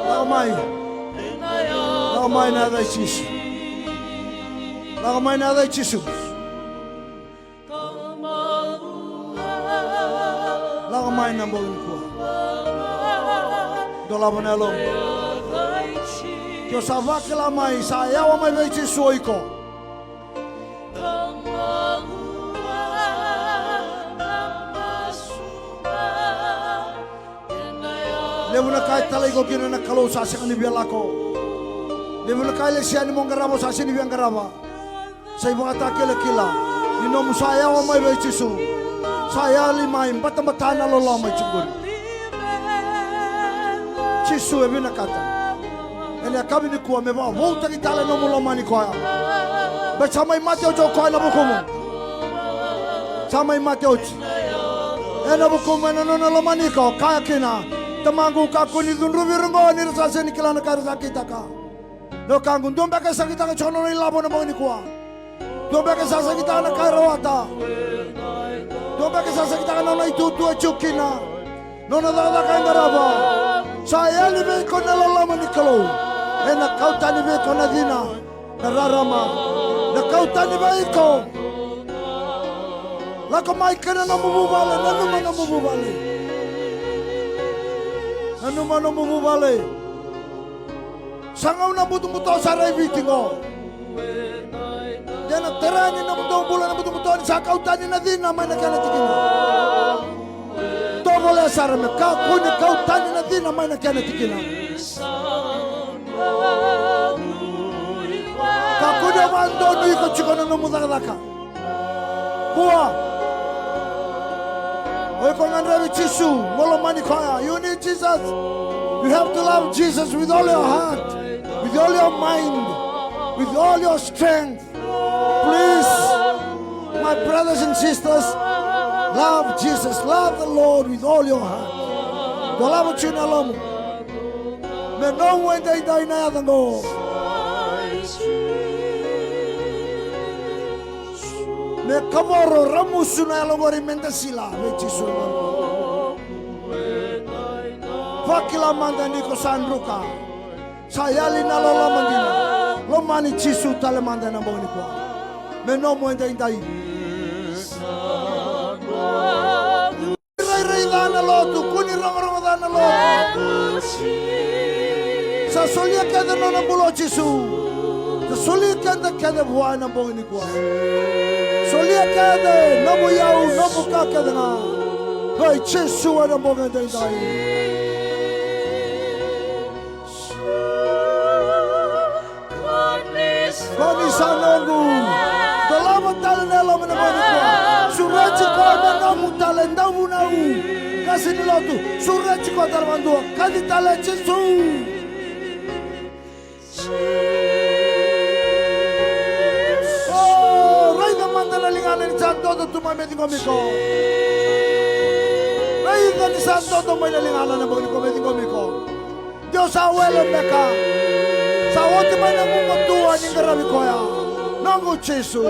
Lako mai. Lako mai na yaca i Jisu. Lako mai na yaca i Jisu. Lako mai na bogi nikua. Dolava na yalomu. Ke o sa vakila mai, sa yawa mai vei Jisu o iko. Levu na ka e talai iko kina na Kalou sa sega ni via lako. Levu na ka e lesi yani mo qarava sa sega ni via qarava. Sa ivakatakilakila ni nomu sa yawa mai vei Jisu. Sa yali mai, batabata na loloma i Jisu. Jisu e vinakata ena yakavi nikua me vakavoutaki tale na nomu lomani koya. Baleta sa mai mate oti o koya ena vukumu. Sa mai mate oti ena vukumu, ena nona lomani iko, kaya kina: Tamaqu, kakua ni cudruvi ira oqo ni ra sa sega ni kila na ka era sa kitaka. Na wekaqu, dua beka e sa kitaka tiko na nona ilavo ena bogi nikua. Dua beka e sa sakitaka na ka e rawata. Dua beka e sa sakitaka na nona itutu e tiko kina, nona cakacaka e qarava. Sa yali vei iko na loloma ni Kalou. Ena kau tani vei iko na cina, na rarama. Na kau tani vei iko. Lako mai kei na nomu vuvale, nanuma nomu vuvale. Nanuma nomu vuvale. Sa gauna butobuto sara e Viti qo. De na tara ni nomudou bula na butobuto ni sa kau tani na cina mai na kena tikina. Tovolea sara me kakua ni kau tani na cina mai na kena tikina. Kakua ni o vakadonui iko tiko na nomu cakacaka. Kua. O iko gadrevi Jisu, mo lomani koya. You need Jesus. You have to love Jesus with all your heart, with all your mind, with all your strength. Please, my brothers and sisters, love Jesus, love the Lord with all your heart. Dolava tiko na yalomu. Me nomu edaidai na yaca oqo. Me kavoro, ramusu na yalo qori me dasila vei Jisu. Vakila mada ni ko sa druka. Sa yali na loloma dina. Lomani Jisu tale mada ena bogi nikua. Me nomu edaidai. Rairai ca na lotu, kua ni rogorogo ca na lotu. Sa solia kece na nona bula o Jisu. Sa solia keda kece vua ena bogi nikua. Solia kece nomu iyau, nomu ka kece ga vei Jisu ena bogi edaidai. Ko ni sa noqu. Dolava tale na yalomu ena bogi nikua. Sureti koya me nomu tale, dauvunau. Qase ni lotu, sureti koya tale vakadua. Kaci tale Jisu. O, raica mada na ligana ni sa dodo tu mai me ciqomi iko. Raica ni sa dodo mai na ligana ena bogi nikua me ciqomi iko. Dou sa wele beka. Sa oti mai na gumatua ni qaravi koya. Noqu Jisu.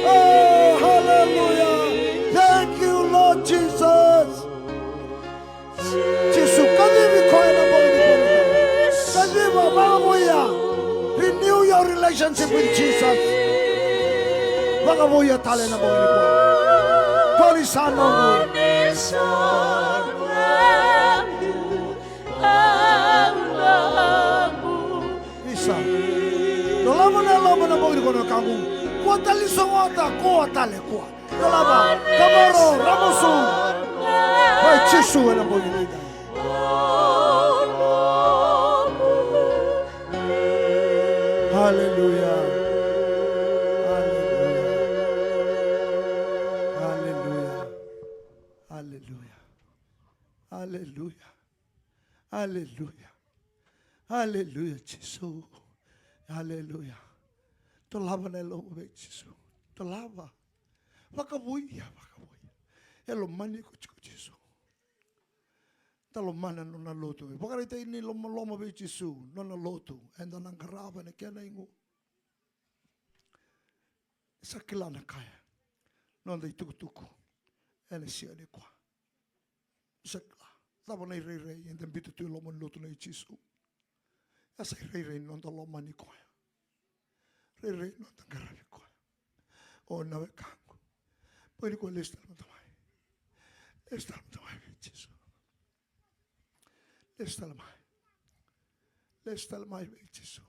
Oh, hallelujah. Thank you, Lord Jesus. Jisu, kacivi koya na bogi nikua. Kaciva, vakavouya. Renew your relationship with Jesus. Vakavouya tale na bogi nikua. Ko ni sa noqu. Isa. Dolava na yalomu ena bogi nikua na wekaqu. Kua tale ni sogota, kua tale, kua. Dolava, kavoro, ramusu. Vei Jisu ena bogi nikua. Hallelujah. Hallelujah. Hallelujah. Hallelujah. Hallelujah. Hallelujah. Hallelujah, Jisu. Hallelujah. Dolava na yalomu vei Jisu. Dolava. Vakavouya, vakavouya. E lomani iko tiko Jisu. Da lomana na nona lotu. Vakaraitaki ni lomaloma vei Jisu, nona lotu. Eda na qarava ena kena igu. Sa kila na kaya. Noda itukutuku. Ena siga nikua. Sa kila. Cava na irairai eda biuta tu e loma ni lotu nei Jisu. E sa irairai ni noda lomani koya. Rairai ni noda qaravi koya. O na wekaqu. Bogi nikua lesu tale mada mai. Lesu tale mada mai vei Jisu. Lesu tale mai. Lesu tale mai vei Jisu.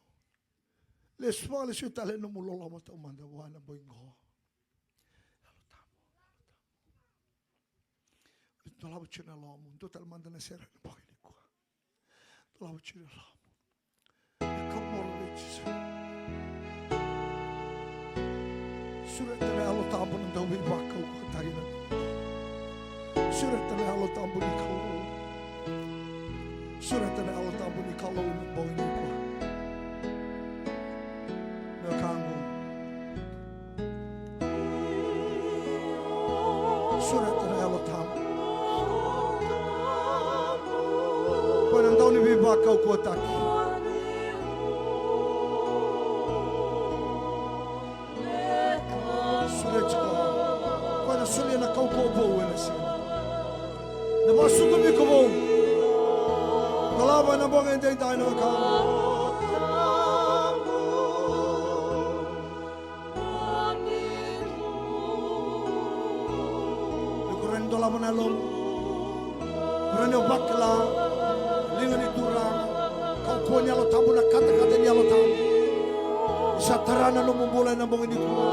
Lesu vakalesu tale nomu loloma taumada vua ena bogi qo. Yalo Tabu, Yalo Tabu. Dolava tiko na yalomu, dua tale mada na sere ena bogi nikua. Dolava tiko na yalomu. Ia kavoro vei Jisu. Sureta na Yalo Tabu na Dauveivakaukauwataki na. Sureta na Yalo Tabu ni Kalou. Sureta na Yalo Tabu ni Kalou ena bogi nikua. Na wekaqu. Sureta na Yalo Tabu. Koya na Dauniveivakaukauwataki. Sureti koya. Koya na solia na kaukauwa vou ena siga. Na vakasucumi iko vou. Dolava ena bogi edaidai na wekaqu. Iko rawa ni dolava na yalomu. Iko rawa ni o vakila na liga ni Turaga. Kaukauwa ni Yalo Tabu, na katakata ni Yalo Tabu. Sa tara na nomu bula ena bogi nikua.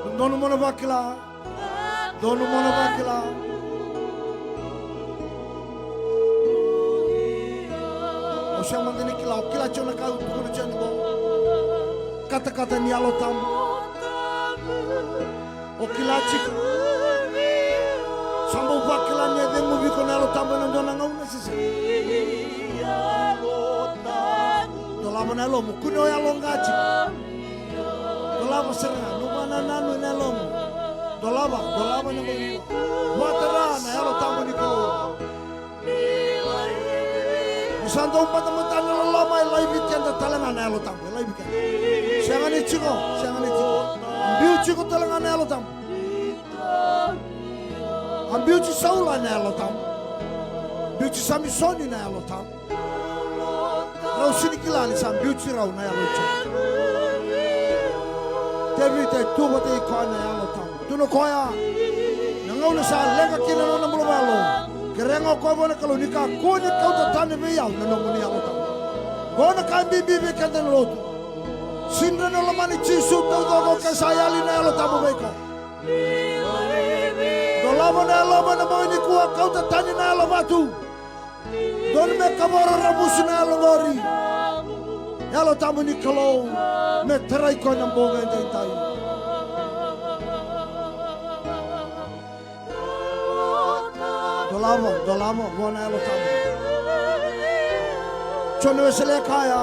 Dodonu mo na vakila. Dodonu mo na vakila. O sega mada ni kila, o kila tiko na ka au tukuna tiko ni bo. Katakata ni Yalo Tabu. O kila tiko. Sa bau vakila ni a ceguvi iko na Yalo Tabu ena dua na gauna se sega. Dolava na yalomu, kune o yalo ga tiko. Dolava sara ga, nomu vakanananu ena yalomu. Dolava, dolava na bogi. Vakatara na Yalo Tabu ni Kalou. Ni sa dau batabata na loloma, e laivi keda tale ga na Yalo Tabu, e laivi keda. Sega ni tiko, sega ni tiko. Biuti iko tale ga na Yalo Tabu. A biuti Saula na Yalo Tabu. Biuti Samisoni na Yalo Tabu. Rau sega ni kila ni sa biuti rau na Yalo i Jiova. Tevita e tu vata kei koya na Yalo Tabu. Tukuna o koya, na gauna sa leqa kina na nona bula vakayalo, kerea ga o koya vua na Kalou ni kakua ni kauta tani vei au na nomuni Yalo Tabu. Qo na ka bibi vei keda na lotu. Sega ni dua na lomani Jisu taucoko ke sa yali na Yalo Tabu vei iko. Dolava na yalomu ena bogi nikua, kauta tani na yalo vatu. Dodonu me kavoro ramusu na yalo qori. Yalo Tabu ni Kalou me tarai koya na bogi edaidai. Dolava, dolava vua na Yalo Tabu. Jone Wesele e kaya,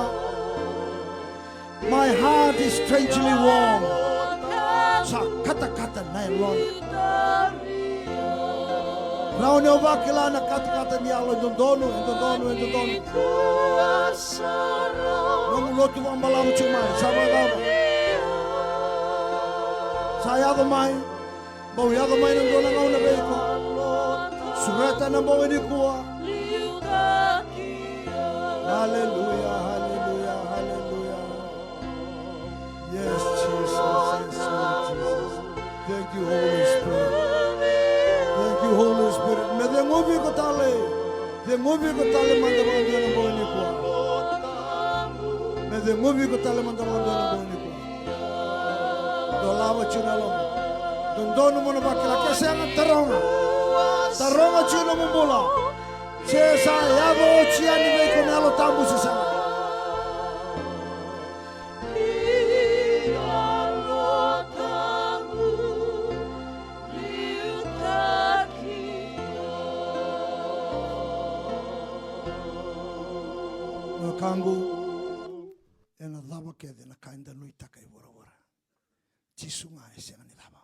"My heart is strangely warm." Sa katakata na yalona. Rawa ni o vakila na katakata ni yalo, e dodonu, e dodonu, e dodonu. Nomu lotu vakabalavu tiko mai, sa vakacava? Sa yaco mai. Bau yaco mai na dua na gauna vei iko. Sureta na bogi nikua. Haleluya, haleluya, haleluya. Yes, Jesus, yes, Lord Jesus. Thank you, Holy Spirit. Thank you, Holy Spirit. Me ceguvi iko tale. Ceguvi iko tale mada vakadua na bogi nikua. Me ceguvi iko tale mada vakadua na bogi nikua. Dolava tiko na yalomu. Dodonu mo na vakila, ke sega, taroga. Taroga tiko nomu bula. Se sa yaco oti yani vei iko na Yalo Tabu se sega. Wekaqu, ena cava kece na ka eda nuitaka i vuravura. Jisu ga e sega ni cava.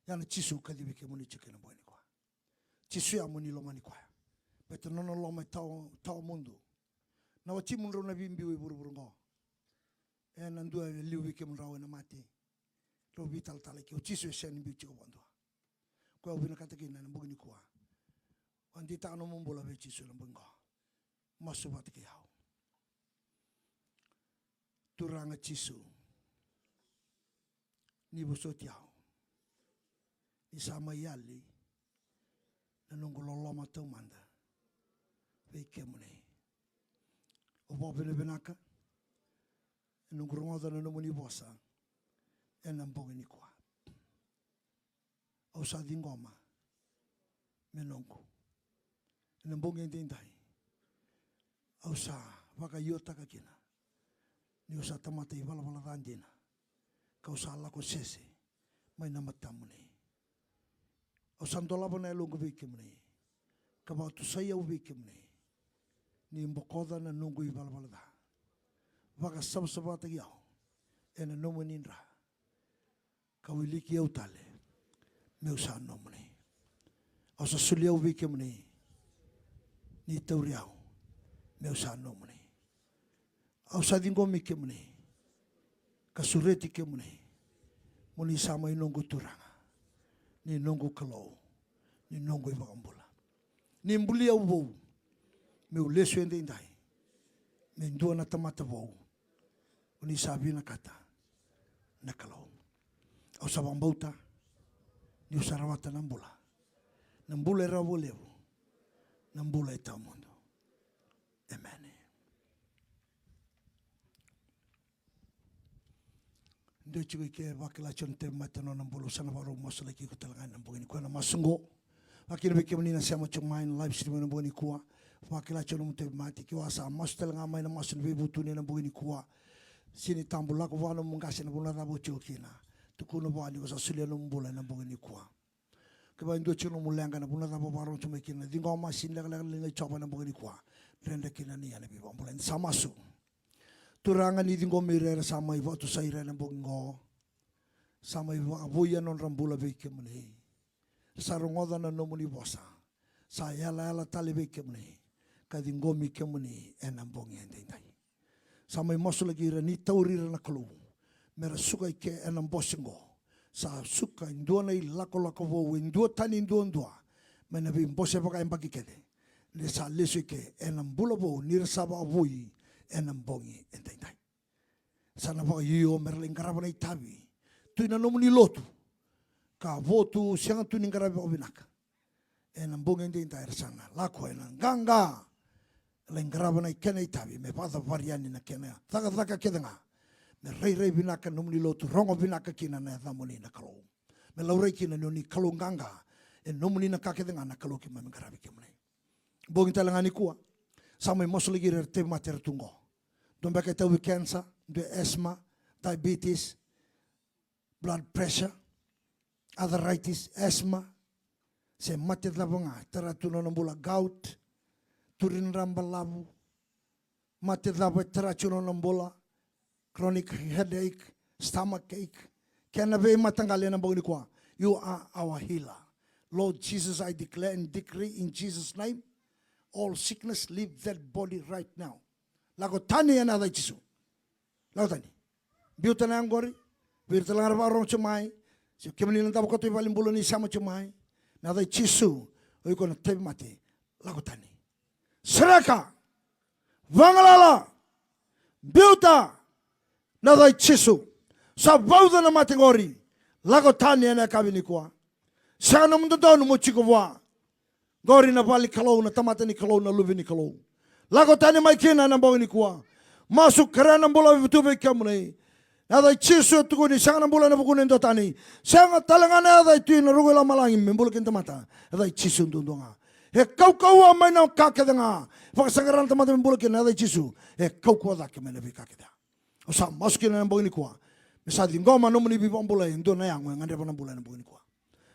Ia na Jisu kacivi kemuni tiko ena bogi nikua. Jisu ya mo ni lomani koya. Baleta na nona loma e tawa, tawamudu. Na watimu drau na veibiu e vuravura oqo. Ena dua e liu vei kemudrau ena mate. Drau veitalatala i ke, o Jisu e sega ni biu tiko vakadua. Koya au vinakata kina ena bogi nikua. Vakadeitaka nomu bula vei Jisu ena bogi qo. Masu vata kei au. Turaga Jisu, ni vosoti au. Ni sa mai yali na noqu loloma taumada vei kemuni. Au vakavinavinaka ena noqu rogoca na nomuni vosa ena bogi nikua. Au sa ciqoma me noqu. Ena bogi edaidai au sa vakaiotaka kina niu sa tamata ivalavala ca dina, kau sa lako sese mai na matamuni. Au sa dolava na yaloqu vei kemuni, ka vakatusai au vei kemuni. Ni bokoca na noqu ivalavala ca, vakasavasavataki au ena nomuni dra, ka wiliki au tale meu sa nomuni. Au sa soli au vei kemuni, ni tauri au meu sa nomuni. Au sa ciqomi kemuni ka sureti kemuni, mo ni sa mai noqu Turaga, ni noqu Kalou, ni noqu iVakabula. Ni buli au vou meu lesu edaidai me dua na tamata vou. O ni sa vinakata na Kalou. Au sa vakabauta niu sa rawata na bula, na bula e rawa vakalevu, na bula e tawamudu. Emeni. Dua tiko i ke vakila tiko na tauvimate na nona bula, au sa na vakarau masulaki iko tale ga ena bogi nikua ena masu oqo. Vakakina vei kemuni na sema tiko mai na live stream ena bogi nikua. Vakila tiko na nomu tauvimate, ke o sa masu tale ga mai na masu ni veivutuni ena bogi nikua. Sega ni tabu, lako vua nomu qase ena vanua cava o tiko kina. Tukuna vua ni ko sa solia nomu bula ena bogi nikua. Kevaka e dua tiko nomu leqa ena vanua cava o vakarorogo tiko mai kina, ciqoma, sega ni lekaleka na liga i Jiova ena bogi nikua. Dredre kina ni a na veivakabulai. Sa masu. Turaga, ni ciqomi ira era sa mai vakatusai ira ena bogi oqo. Sa mai vakavoui na nodra bula vei kemuni. Sa rogoca na nomuni vosa. Sa yalayala tale vei kemuni. Ka ciqomi kemuni ena bogi edaidai. Sa mai masulaki ira ni tauri ira na Kalou. Mera suka i ke ena bose oqo. Sa suka e dua na ilakolako vou, e duatani duadua. Mai na veibose vakayabaki kece. Ni sa lesu i ke ena bula vou, ni ra sa vakavoui ena bogi edaidai. Sa na vakaio mera lai qarava na itavi. Tu ena nomuni lotu. Ka vo tu, sega tu ni qaravi vakavinaka. Ena bogi edaidai era sa na lako ena qaqa. Lai qarava na kena itavi, me vakacavari yani na kena cakacaka kece ga. Me rairai vinaka na nomuni lotu, rogo vinaka kina na yacamuni na Kalou. Me laurai kina ni oni Kalou qaqa, e nomuni na ka kece ga na Kalou keimami qaravi kemuni. Bogi tale ga nikua, sa mai masulaki ira era tauvimate era tu oqo. Dua beka e tauvi cancer, dua e asthma, diabetes, blood pressure, arthritis, asthma, se mate cava ga, tara tu na nona bula, gout, turinadra balavu, mate cava e tara tu na nona bula, chronic headache, stomach ache, kena veimataqali ena bogi nikua. You are our healer. Lord Jesus, I declare and decree in Jesus' name, all sickness leave that body right now. Lako tani ena yaca i Jisu. Lako tani. Biuta na yago qori. Vei ira tale ga era vakarorogo tiko mai. Se kemuni na davo koto i valenibula ni sema tiko mai. Na yaca i Jisu. O iko na tauvimate. Lako tani. Sereka. Vagalala. Biuta. Na yaca i Jisu. Sa vauca na mate qori. Lako tani ena yakavi nikua. Sega nomu dodonu mo tiko vua. Qori na vale ni Kalou, na tamata ni Kalou, na luve ni Kalou. Lako tani mai kina ena bogi nikua. Masu, kerea na bula tu vei kemuni. Na yaca i Jisu e tukuni, sega na bula ena vukuna e dua tani. Sega tale ga na yaca e tu ena ruku i lomalagi me bula kina tamata. Yaca i Jisu duadua ga. E kaukauwa mai na ka kece ga. Vakasaqara na tamata me bula kina, na yaca i Jisu. E kaukauwa cake mai na veika kece ga. O sa masu kina ena bogi nikua. Me sa ciqoma nomuni veivakabulai e dua na yago e gadreva na bula ena bogi nikua.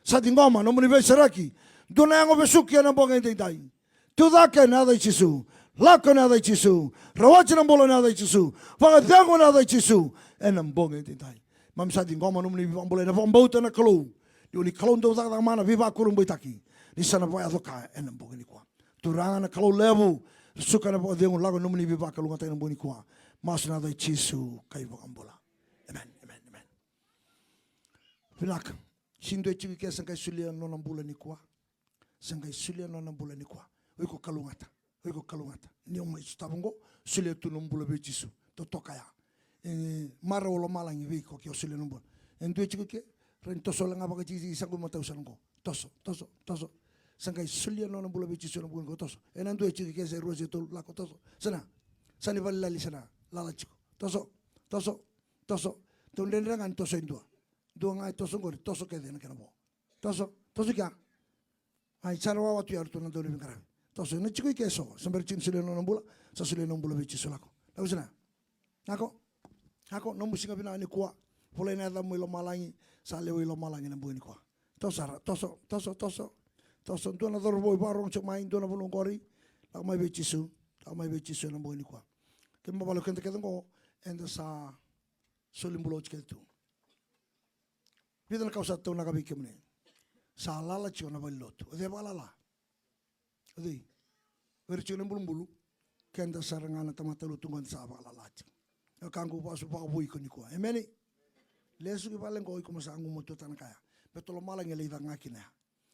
Sa ciqoma nomuni veisereki. Dua na yago vesuki ena bogi edaidai. Tu cake ena yaca i Jisu. Lako ena yaca i Jisu. Rawati na bula ena yaca i Jisu. Vakacegu ena yaca i Jisu. Ena bogi edaidai. Mami sa ciqoma nomuni veivakabulai ena vakabauta na Kalou. Ni oni Kalou dau cakacaka mana, veivakurabuitaki. Ni sa na vakayaco ka ena bogi nikua. Turaga na Kalou levu. Suka na vakacegu, lako nomuni veivakalougatataki ena bogi nikua. Masu ena yaca i Jisu ka iVakabula. Amen, amen, amen. Vinaka. Se dua e tiko i ke sa qai solia na nona bula nikua. Sa qai solia na nona bula nikua. O iko kalougata. O iko kalougata. Ni o mai sotava oqo, solia tu na nomu bula vei Jisu. Totoka ya. E marau o lomalagi vei iko ke o solia na nomu bula. E dua e tiko i ke, rawa ni toso wale ga vakatikitiki, sa qai matau sa na oqo. Toso, toso, toso. Sa qai solia na nona bula vei Jisu ena bogi oqo, toso. Ena dua e tiko i ke, se rua se tolu, lako, toso. Sa na. Sa ni vakalali sa na. Lala tiko. Toso, toso, toso. Tou dredre ga ni toso e dua. Dua ga e toso qori, toso kece ena kena vo. Toso, toso kea. Ai, sa na wawa tu ya o ratou na dauniveiqaravi. Toso, ena tiko i ke eso. Sa bera tiko ni solia na nona bula, sa solia na nona bula vei Jisu, lako. Lako sa na. Lako. Lako, nomu siga vinaka nikua. Volai na yacamu i lomalagi, sa lewe i lomalagi ena bogi nikua. Toso sara, toso, toso, toso. Toso, dua na cauravou e vakarorogo tiko mai, dua na vanua qori. Lako mai vei Jisu, lako mai vei Jisu ena bogi nikua. Kena ibalebale o keda kece oqo, eda sa soli bula oti kece tu. Vica na ka au sa taunaka vei kemuni. Sa lala tiko na valenilotu. O cei e vakalala? O cei? O ira tiko na ibulubulu. Keda sara ga na tamata lotu qo eda sa vakalala tiko. E ka qo, vasu vakavoui iko nikua. Emeni. Lesu ki vale qo, iko mo sa gumatua tale na ka ya. Baleta lomalagi e lai caka ga kina ya.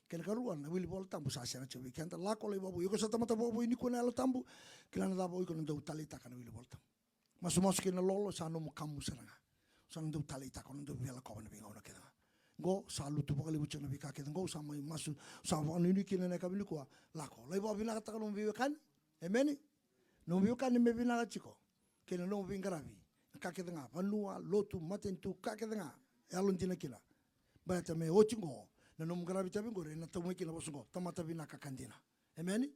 Kena ikarua, na wili Vola Tabu sa sega tiko vei keda. Lako lai vakavoui. Iko sa tamata vakavoui nikua ena Yalo Tabu. Kila na cava, o iko na dau taleitaka na wili Vola Tabu. Masumasu kei na lolo, sa nomu kamu sara ga. Sa na dau taleitaka, na dau via lakova na veigauna kece ga. Qo sa lutu vakalevu tiko na veika kece qo, sa mai masu, sa vakanuinui kina ena yakavi nikua. Lako, lai vakavinakataka nomu veiwekani. Emeni. Nomu veiwekani me vinaka tiko. Kei na nomu veiqaravi. Na ka kece ga, vanua, lotu, matanitu, ka kece ga e yalodina kina. Baleta me oti qo na nomu qaravi itavi qori, ena tau mai kina vosa qo, tamata vinaka ka dina. Emeni?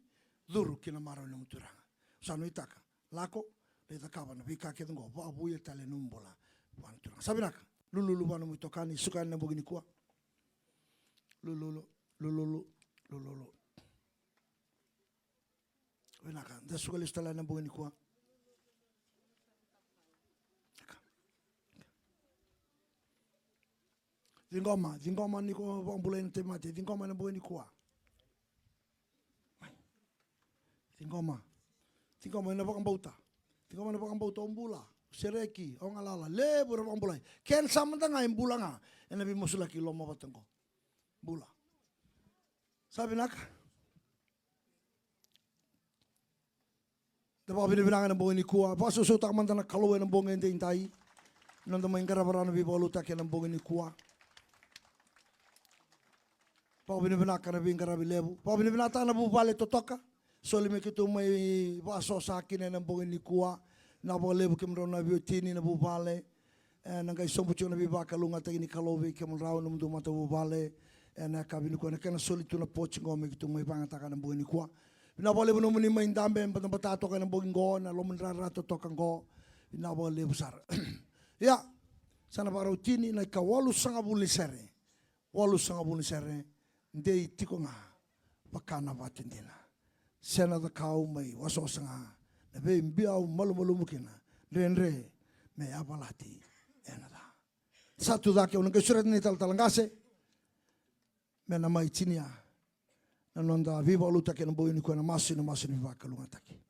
Curu ki na marau ni nomu Turaga. Sa nuitaka, lako, lai cakava na veika kece qo, vakavouya tale na nomu bula vua na Turaga. Sa vinaka. Lululu vua nomu itokani, suka yani na bogi nikua. Lululu, lululu, lululu. Vinaka, da suka lesu tale na bogi nikua. Ciqoma, ciqoma ni ko vakabulai na tauvimate, ciqoma ena bogi nikua. Ciqoma, ciqoma ena vakabauta. Ciqoma ena vakabauta, o bula, o sereki, o galala, levu era vakabulai. Kena sa mada ga e bula ga ena veimasulaki i loma vata qo. Bula. Sa vinaka. Da vakavinavinaka ena bogi nikua. Vakasausautaka mada na Kalou ena bogi edaidai. Noda mai qarava rawa na veivakalotutaki ena bogi nikua. Vakavinavinaka na veiqaravi levu. Vakavinavinakataka na vuvale totoka. Soli me keitou mai vakasosa kina ena bogi nikua. Vinaka vakalevu kemudrau na veiwatini, na vuvale. E, na qai sobu tiko na veivakalougatataki ni Kalou vei kemudrau, nomudou matavuvale. E, na yakavi nikua, na kena soli tu na poti qo me keitou mai vakayagataka na bogi nikua. Vinaka vakalevu nomuni mai dabe, batabata toka ena bogi qo, na loma ni rara totoka qo. Vinaka vakalevu sara. Ia, sa na vakarau tini na ikawalusagavulu ni sere. Walusagavulu ni sere, dei tiko ga vaka na vatu dina. Se na cakau mai wasawasa ga, na veibiau malumalumu kina, dredre me yavalati ena ca. Sa tu cake, au na qai sureta na italatala qase me na mai tinia na noda veivakalotutaki ena bogi nikua, na masu, na masu ni veivakalougatataki.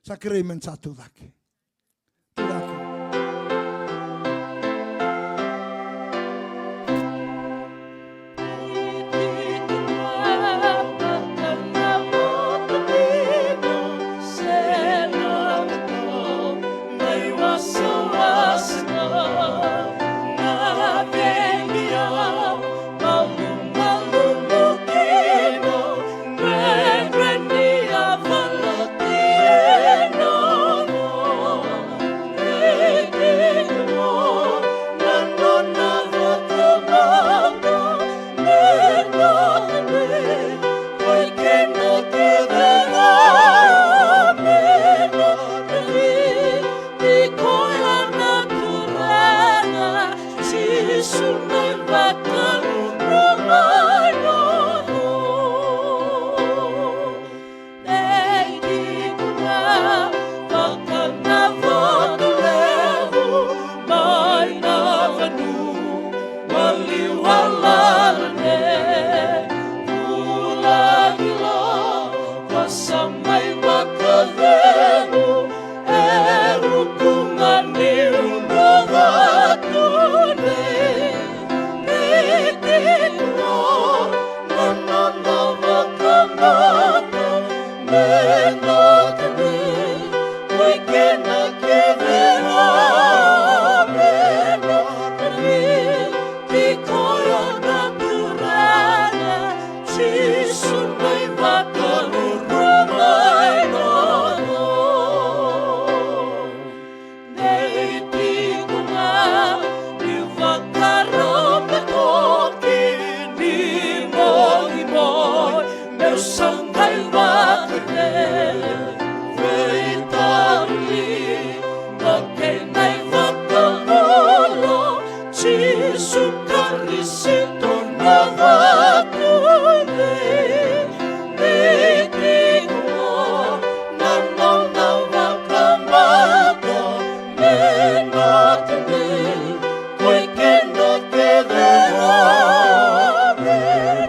Sa kerei me na sa tu cake. Tu cake. Nei tiko ga ni vakarau me toki ni moimoi, meu sa qai vakavei veitauri. Na kena iVakabula Jisu Karisito na vakavei. Ni tiko na nona vakabauta me noda vei. Koi keda kece ga me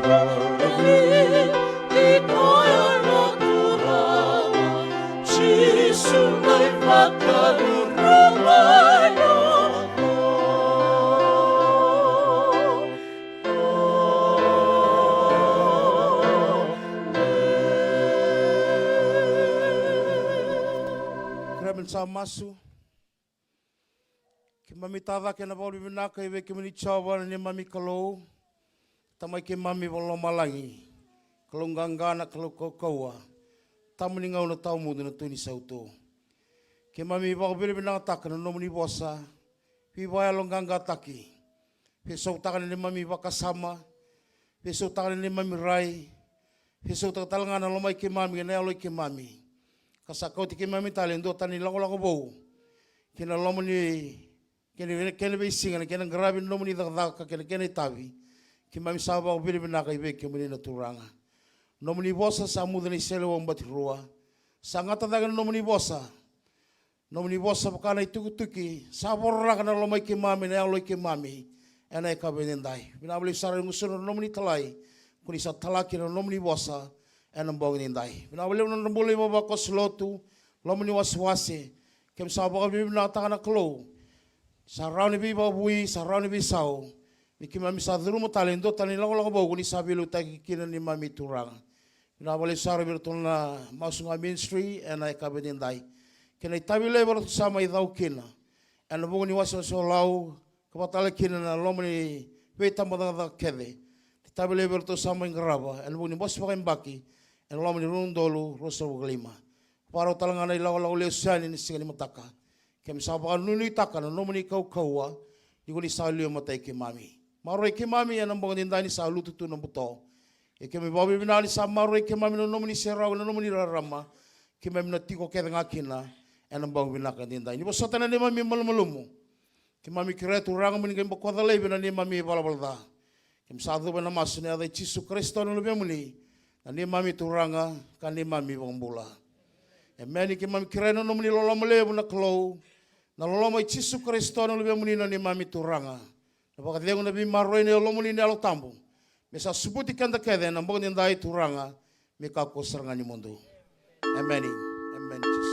noda vei. Ni koya na Turaga Jisu na iVakarau mai lomalagi. Kerea me da sa masu. Keimami tacake na vakavinavinaka vei kemuni Jiova na neimami Kalou, Tamai keimami vakalomalagi, Kalou qaqa na Kalou kaukauwa. Tabu ni gauna tawamudu na tu ni sautu. Keimami vakavinavinakataka na nomuni vosa, veivakayaloqaqataki. Veisautaka na neimami vakasama, veisautaka na neimami rai, veisautaka tale ga na lomai keimami kei na yaloi keimami. Ka sa kauti keimami tale e dua tani lakolako vou ki na loma ni kena, kena veisiga, na kena qaravi na nomuni cakacaka kei na kena itavi. Keimami sa vakavinavinaka i vei kemuni na Turaga. Nomuni vosa sa muca na iseleiwau batirua. Sa gata cake na nomuni vosa. Nomuni vosa vaka na itukutuki sa vororaka na lomai keimami, na yaloi keimami ena yakavi edaidai. Vinaka vakalevu sara e gusuna na nomuni talai ko ni sa tala kina na nomuni vosa ena bogi edaidai. Vinaka vakalevu na nodra bula ivavakoso lotu, loma ni wasewase. Keimami sa vakavinavinakataka na Kalou. Sa rawa ni veivakavoui, sa rawa ni veisau. Ni keimami sa curuma tale e dua tani lakolako vou ko ni sa veiliutaki kina neimami Turaga. Vinaka vakalevu sara vei iratou na Masu Ga Ministry ena yakavi edaidai. Kei na itavi levu eratou sa mai cau kina ena vuku ni wasewase o Lau, ka vakatale kina na loma ni veitabacakacaka kece. Itavi levu eratou sa mai qarava ena vuku ni bose vakayabaki ena loma ni rua na udolu ruasagavulu ka lima. Vakarau tale ga na ilakolako lesu yani ena siga ni mataka. Keimami sa vakanuinuitaka na nomuni kaukauwa ni ko ni sa liwa matai keimami. Maroroi keimami ena bogi edaidai ni sa lutu tu na buto. Ia keimami vakavinavinaka ni sa maroroi keimami na nomuni serau, na nomuni rarama. Keimami na tiko kece ga kina ena bogi vinaka edaidai. Ni vosota na neimami malumalumu. Keimami kerea Turaga mo ni qai bokoca laivi na neimami valavala ca. Keimami sa cuva ena masu ena yaca i Jisu Karisito na Luvemuni, na neimami Turaga ka neimami iVakabula. Emeni. Keimami kerea na nomuni loloma levu na Kalou, na loloma i Jisu Karisito na Luvemuni na neimami Turaga, na vakacegu, na veimaroroi, na yalomuni, na Yalo Tabu, me sa subuti keda kece ena bogi edaidai Turaga, me kakua sara ga ni mudu. Emeni. Emeni.